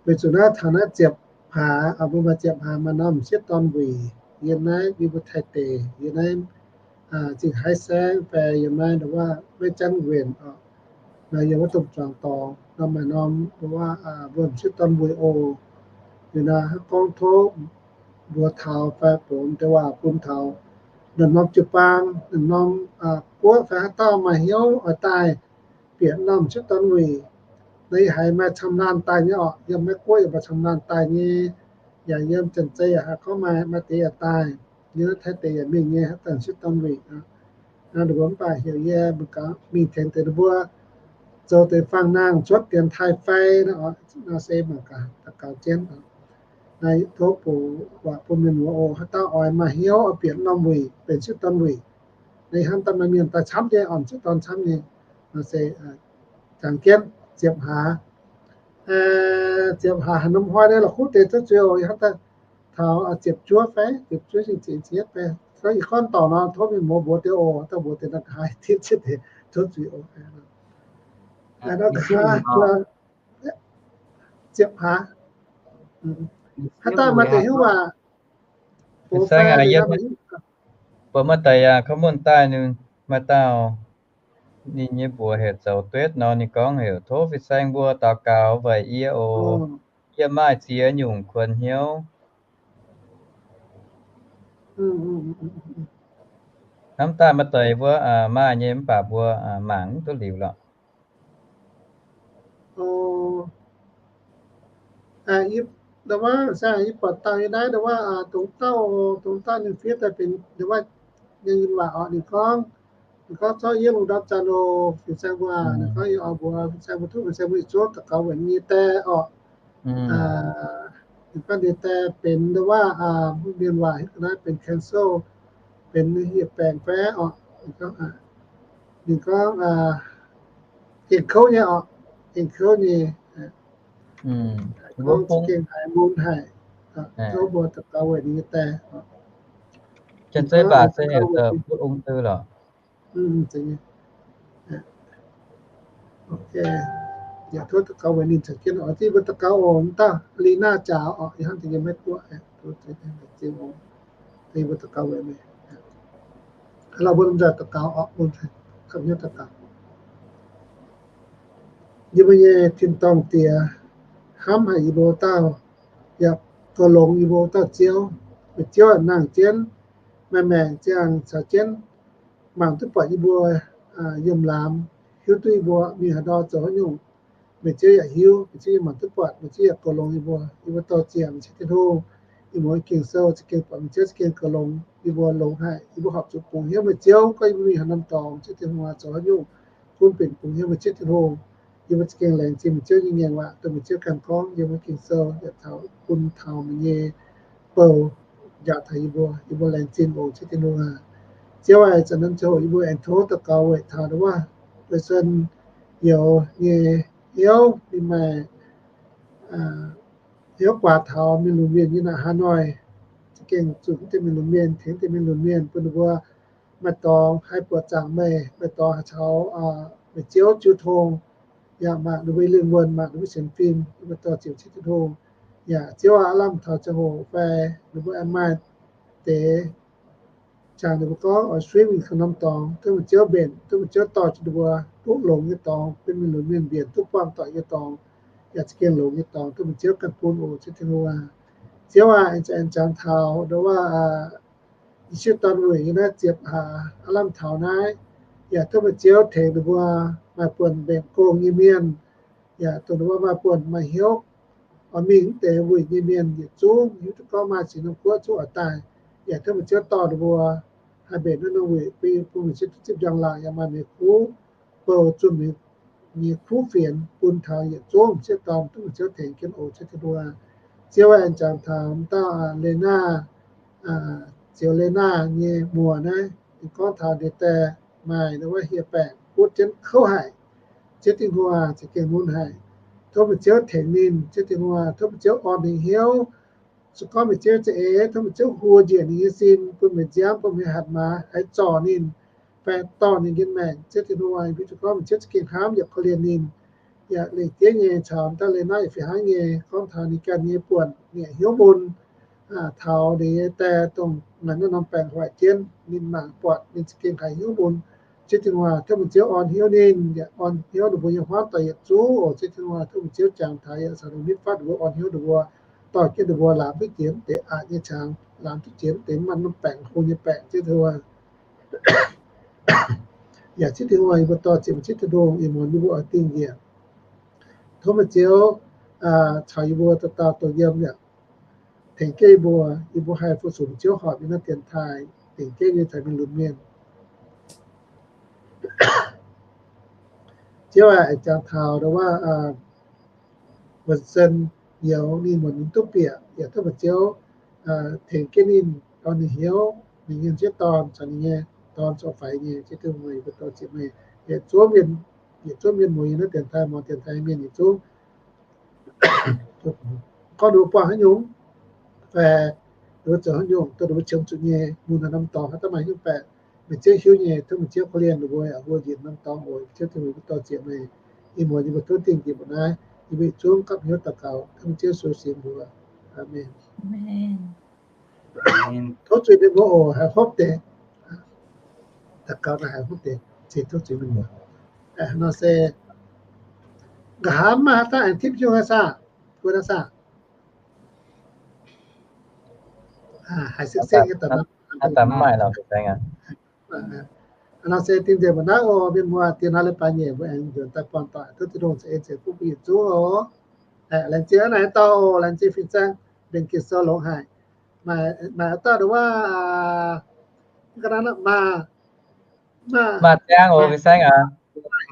Weic zuqc naaiv taux naaiv ziepc hlaax, mbuo maaih ziepc hlaax maaih norm m'sieqv dorn wuic yiem naaiv yie mbuo Taiv deic, yiem naaiv Zingh Haaix Saengv fai yiem naaiv ndongc wuov Meiv Janv Nquenh oc. Naaiv yiem wuov domh zuangx dorngx nor maaih norm ndongc wuov mbuo m'sieqv dorn wuic oc. Liuz naaiv hnangv gorngv tov mbuox taux fai bungx deix waac bun taux norm-norm jiu-baang, norm-norm guoqv fai haaix dauh maaih hnyouv oix daaih bieqc norm m'sieqv dorn wuic. Naaiv yie haiz maaih camv laanh daaih nyei orqc. Yiem Meiv Guoqv yaac maaih camv laanh daaih nyei. Yaac yiem Janx-Zei yaac haiz gorngv maaih, maaih deix yaac daaih. Yiem naaiv Taiv deic yaac mingh nyei haaix dauh m'sieqv dorn wuic. Naaiv ninh mbuo mv baac heuc yie mingh tengx deix ninh mbuo zoux deix fangx nangh cuotv dienx taaih fai nor, se mangc gaax daux gaux jienv. Naaiv tov bouc waac bun mienh muoz oc. Haaix dauh oix maaih hnyouv oix bieqc norm wuic benx m'sieqv dorn wuic, naaiv hnamv daaih maaih mienh daaih camv nyei, m'sieqv dorn camv nyei. Naaiv se jangx jienv ziepc hlaax. Ziepc hlaax haaix norm hnoi naaiv la'kuqv deix zuov zuiz oc. Hnangv daaih taux ziepc juov fai, ziepc juov zingh ziepc yietv fai, gorngv ih gorngv dorngc nor tov mienh muoz mbuox deix oc. Dauh mbuox deix naaiv nqa'haav titv cietv deix tov zuiz oc. Ziepc hlaax, haaix dauh maaih deix hiuv waac, bun maaih deix yaac kov mun daaih ninh maaih dauh ninh nyei mbuox heuc Zoux Duetv nor, ninh gorngv heuc tov fin-saeng mbuo daux gaux weic yie oc. Yie maaih ziex nyungc kuonx hnyouv. Hnamv daaih maaih deix mbuo maaih nyei mv baac mbuo mangc mv duqv liuz lorqc. Yie buatc dauh yie naaiv dongh wuov, dongh dauh ninh fiev daaih benx dongh wuov nyei waac oc. Ninh gorngv, ninh gorngv zorqv yie lungh ndorm zanc oc, fin-saeng mbuo, ninh gorngv yie oix mbuox fin-saeng mbuo, tov fin-saeng mbuo yietc zungv daux gaux weic ninh nyei die oc. Ninh gorngv ninh die benx dongh wuov mbuo mienh waac hiuv ga'naaiv benx cancer, benx yietc baengc fai oc. Ninh gorngv gengh kouv nyei oc, gengh kouv nyei. Gengh haiz mun haic, tov mbuo daux gaux weic ninh nyei die. Janx-Zei waac se heuc ung thư lorqc. Yaac tov daux gaux weic ninh caux jienv oc. Tov mbuo daux gaux oc. Dauh Lina Jaax oc, yie hnamv deix yiem Meiv Guoqv. Tov mbuo daux gaux weic ninh. Lauh mbuo lomh nzoih daux gaux oc. Yie mbuo nyei tin-dorngh Diex, hnamv haic yie mbuo dauh, yaac goux longx yie mbuo dauh Ziouv. Meih Ziouv nangh jienv, maaih maengc ziangh caux jienv mangc duqv buatc yie mbuo yiem laamz, hiuv duqv yie mbuo mingh haaix ndau zoux haaix nyungc. Meih Ziouv yaac hiuv, meih Ziouv yaac mangc duqv buatc, meih Ziouv yaac goux longx yie mbuo. Yie mbuo dorh ziec meih Ziouv Tin-Hungh, yie mbuo Ging-Sou za'gengh buatc meih Ziouv za'gengh goux longx yie mbuo longx haic. Yie mbuo horpc zuqc bungx hnyouv meih Ziouv, gorngv yie mbuo mingh haaix norm dorngx, Ziouv Tin-Hungh aac, zoux haaix nyungc, gunv bieqc bungx hnyouv meih Ziouv Tin-Hungh. Yie mbuo za'gengh laengz zingh meih Ziouv nyei ngaengc waac, dongh meih Ziouv ganh gorngv yiem wuov Ging-Sou yaac taux bun taux meih nyei bou njaaux taux yie mbuo. Yie mbuo laengz zingh oc Ziouv Tin-Hungh aac. Ziouv aac, zanc naaiv ziangh hoc yie mbuo aengx tov daux gaux weic taux wuov, weic zunh youz nyei hnyouv, ninh maaih hnyouv guaax taux mienh lunx mienh nyei naaic hnoi, za'gengh zunc deix mienh lunx mienh, tengx deix mienh lunx mienh, bun ninh mbuo maaih dorngx haih buoqc zaangc meih, maaih dorngx haih caux meih Ziouv jiu tong, yaac mangc ninh mbuo lingh wuonh, mangc ninh mbuo sienx fim, yie mbuo dorh ziec Ziouv Tin-Hungh. Yaac Ziouv aac, aav lamh taux ziangh hoc fai ninh mbuo aengx maaih deix jangx ninh mbuo gorngv oix suiv mingh ka'norm dorngx, duqv meih Ziouv mbenc, duqv meih Ziouv dorh jienv ninh mbuo duqv longx nyei dorngx, benx mienh lunx mienh mbienc duqv buangh doic nyei dorngx, yaac za'gengh longx nyei dorngx, duqv meih Ziouv ganh bun oc, Ziouv Tin-Hungh. Ziouv aac, aengx jangx taux ndo wuov, i sieqv dorn weic nyei naaiv ziepc hlaax aav lamh taux naaiv, yaac duqv meih Ziouv tengx ninh mbuo maaih buonc mbenc gong nyei mienh, yaac dongh ninh mbuo maaih buonc maaih hnyouv oix mingh mv deix wuic nyei mienh yietc zungv, hiuv duqv gorngv maaih ziex norm guoqv zungv oix daaih, yaac duqv meih Ziouv dorh ninh mbuo haih mbenc naaiv norm wuic, bun meih Ziouv duqv zipv njang-laangc, yaac maaih meih kuv bou zunh meih nyei kuv fienx bun taux yietc zungv sieqv dorn, duqv meih Ziouv tengx jienv oc, Ziouv Tin-Hungh. Ziouv aengx jangx taux m'dauh Lena, Zioux Lena nyei muoz naaiv, ninh gorngv taux ninh daaih maaih wuov hieh baengc butv jienv kouv haic. Ziouv Tin-Hungh, za'gengh mun haic. Tov meih Ziouv tengx ninh, Ziouv Tin-Hungh, tov meih Ziouv orn ninh hnyouv. Se gorngv meih Ziouv za'eix, tov meih Ziouv huo njiec ninh nyei sin, bun meih nziaamv, bun meih hatc maaz, haiz zorc ninh, fai dorh ninh njien-maengc. Ziouv Tin-Hungh, yie mbuo se gorngv meih Ziouv za'gengh hnamv yaac korv-lienh ninh, yaac lengc jeiv nyei caux m'dauh Lena yaac fih hnangv nyei, gorngv taux ninh ganh nyei buonc nyei hnyouv mun, taux ninh nyei die dongh maaih naaiv norm baengc hoic jienv, ninh mangc buatc ninh za'gengh haiz hnyouv mun. Ziouv Tin-Hungh, tov meih Ziouv orn hnyouv ninh, yaac orn hnyouv ninh mbuo nyei hmuangv doic yietc zungv oc. Ziouv Tin-Hungh, tov meih Ziouv jangx taux yaac caux ninh nyei fatv ninh mbuo, orn hnyouv ninh mbuo, dorh jienv ninh mbuo laamz duqv jiex mv deix aqc nyei qangx, laamz duqv jiex mv deix maaih norm baengc hlo nyei baengc, Ziouv Tin-Hungh. Yaac Ziouv Tin-Hungh, yie mbuo dorh ziepc Ziouv Tin-Hungh, ih muonz yie mbuo oix dingh njiec. Tov meih Ziouv caux yie mbuo dauh dauh dongh yiem yaac tengx jienv yie mbuo, yie mbuo haih fu-sux meih Ziouv horpc nyei naaiv dienx taaih, dingc jienv nyei caux mienh lunx mienh. Ziouv aah, jangx taux ndo wuov, Vincent Youz ninh muonc ninh duqv bieqc, yaac tov meih Ziouv tengx jienv ninh, dorh ninh hnyouv, ninh nyei sieqv dorn caux ninh nyei dorn zoux faix nyei, Ziouv Tin-Hungh, yie mbuo dorh ziepc meih, yietc zungv mienh, yietc zungv mienh muoz yiem naaiv dienx taaih, muangx dienx taaih nyei mienh yietc zungv. Gorngv ninh mbuo buangh haaix nyungc, fai ninh mbuo zoux haaix nyungc, dongh ninh mbuo qiemx zuqc nyei, mun haaix norm dorngx, haaix dauh maaih hnyouv baeqc, meih Ziouv hiuv nyei, tov meih Ziouv korv-lienh ninh mbuo, yaac huo njiec norm dorngx oc. Ziouv Tin-Hungh, yie mbuo dorh ziepc meih, ih muonz yie mbuo tov dingh njiec mbuo naaiv, yie mbuo yietc zungv gapv hnyouv daux gaux, tov meih Ziouv Yesu sienx mbuox. Aamen. Tov zuiz mienh muoz oc, haiz hopv deix. Daux gaux naaiv haiz hopv deix, se tov zuiz mienh muoz. Nor se nqa'haav mv maaih haaix dauh aengx tipv hiuv haaix saah? Guei naaiv saah? Haiz sekv-sekv nyei daaih nor. Aav daaih mv maaih lorqc, deix aqv. Nor se dingh nzengc mbuo naaiv oc, mienh muoz, diex hnoi leiz-baaix nyeic mbuo aengx nzuonx daaih buangh doic, tov Tin-Hungh ceix en ceix fuqv bun yietc zungv oc. Laengz zingh naaiv naaiv dauh oc, laengz zingh fin-saeng, mbenc Ging-Sou longx haic. Maaih, maaih dauh ndo wuov, ga'naaiv, Maa Ziangv oc, fin-saeng aac.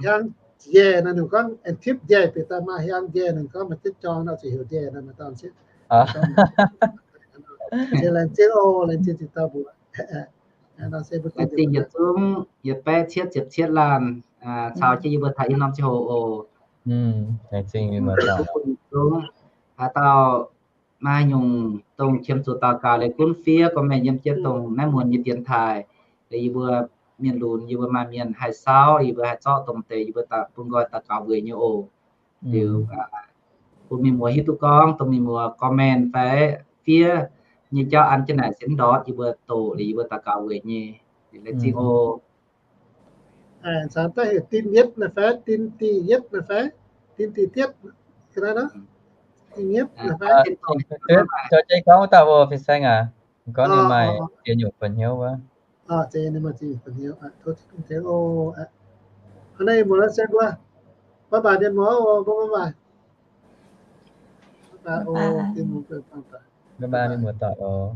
Hiang Njaih naaiv, ninh gorngv aengx tipv Njaih bieqc daaih Maa Hiang Njaih, ninh gorngv maaih jienv jorng nor zuqc heuc Njaih naaiv, maaih dauh cieqv. Se laengz zingh oc, laengz zingh zingh dauh mbuox. Laengz zingh yietc zungv yietc baeqv cietv ziepc cietv laanh caux jienv yie mbuo taux ih norm ziangh hoc oc. Laengz zingh yietc zungv. Haaix dauh maaih nyungc dongh qiemx zuqc daux gaux liuz gunv fiev comment yiem jienv dongh naaiv muonz nyei dienx taaih, liuz yie mbuo mienh lunx, yie mbuo maaih mienh haih saauv, yie mbuo haih zorqv dongh deix, yie mbuo bun nqoi daux gaux weic nyei oc. Liuz bun mienh muoz hiuv duqv gorngv, dongh mienh muoz comment fai fiev nyei jauv an jienv naaic se mv ndortv yie mbuo doqc liuz yie mbuo daux gaux weic nyei. Laengz zingh oc. Caux daaih heuc Din Yietv naaiv fai Din Di Yietv naaiv fai Din Di Dietv, ga'naaiv nor. Din Yietv naaiv fai. Tov jienv gorngv wuov dauh oc, fin-saeng aac. Gorngv ninh maaih ziex nyungc buonc hnyouv wuov. Hnangv naaiv mbuo se mbuo bye bye mienh muoz oc, mbuo bye bye. Bye bye mienh muoz doic oc.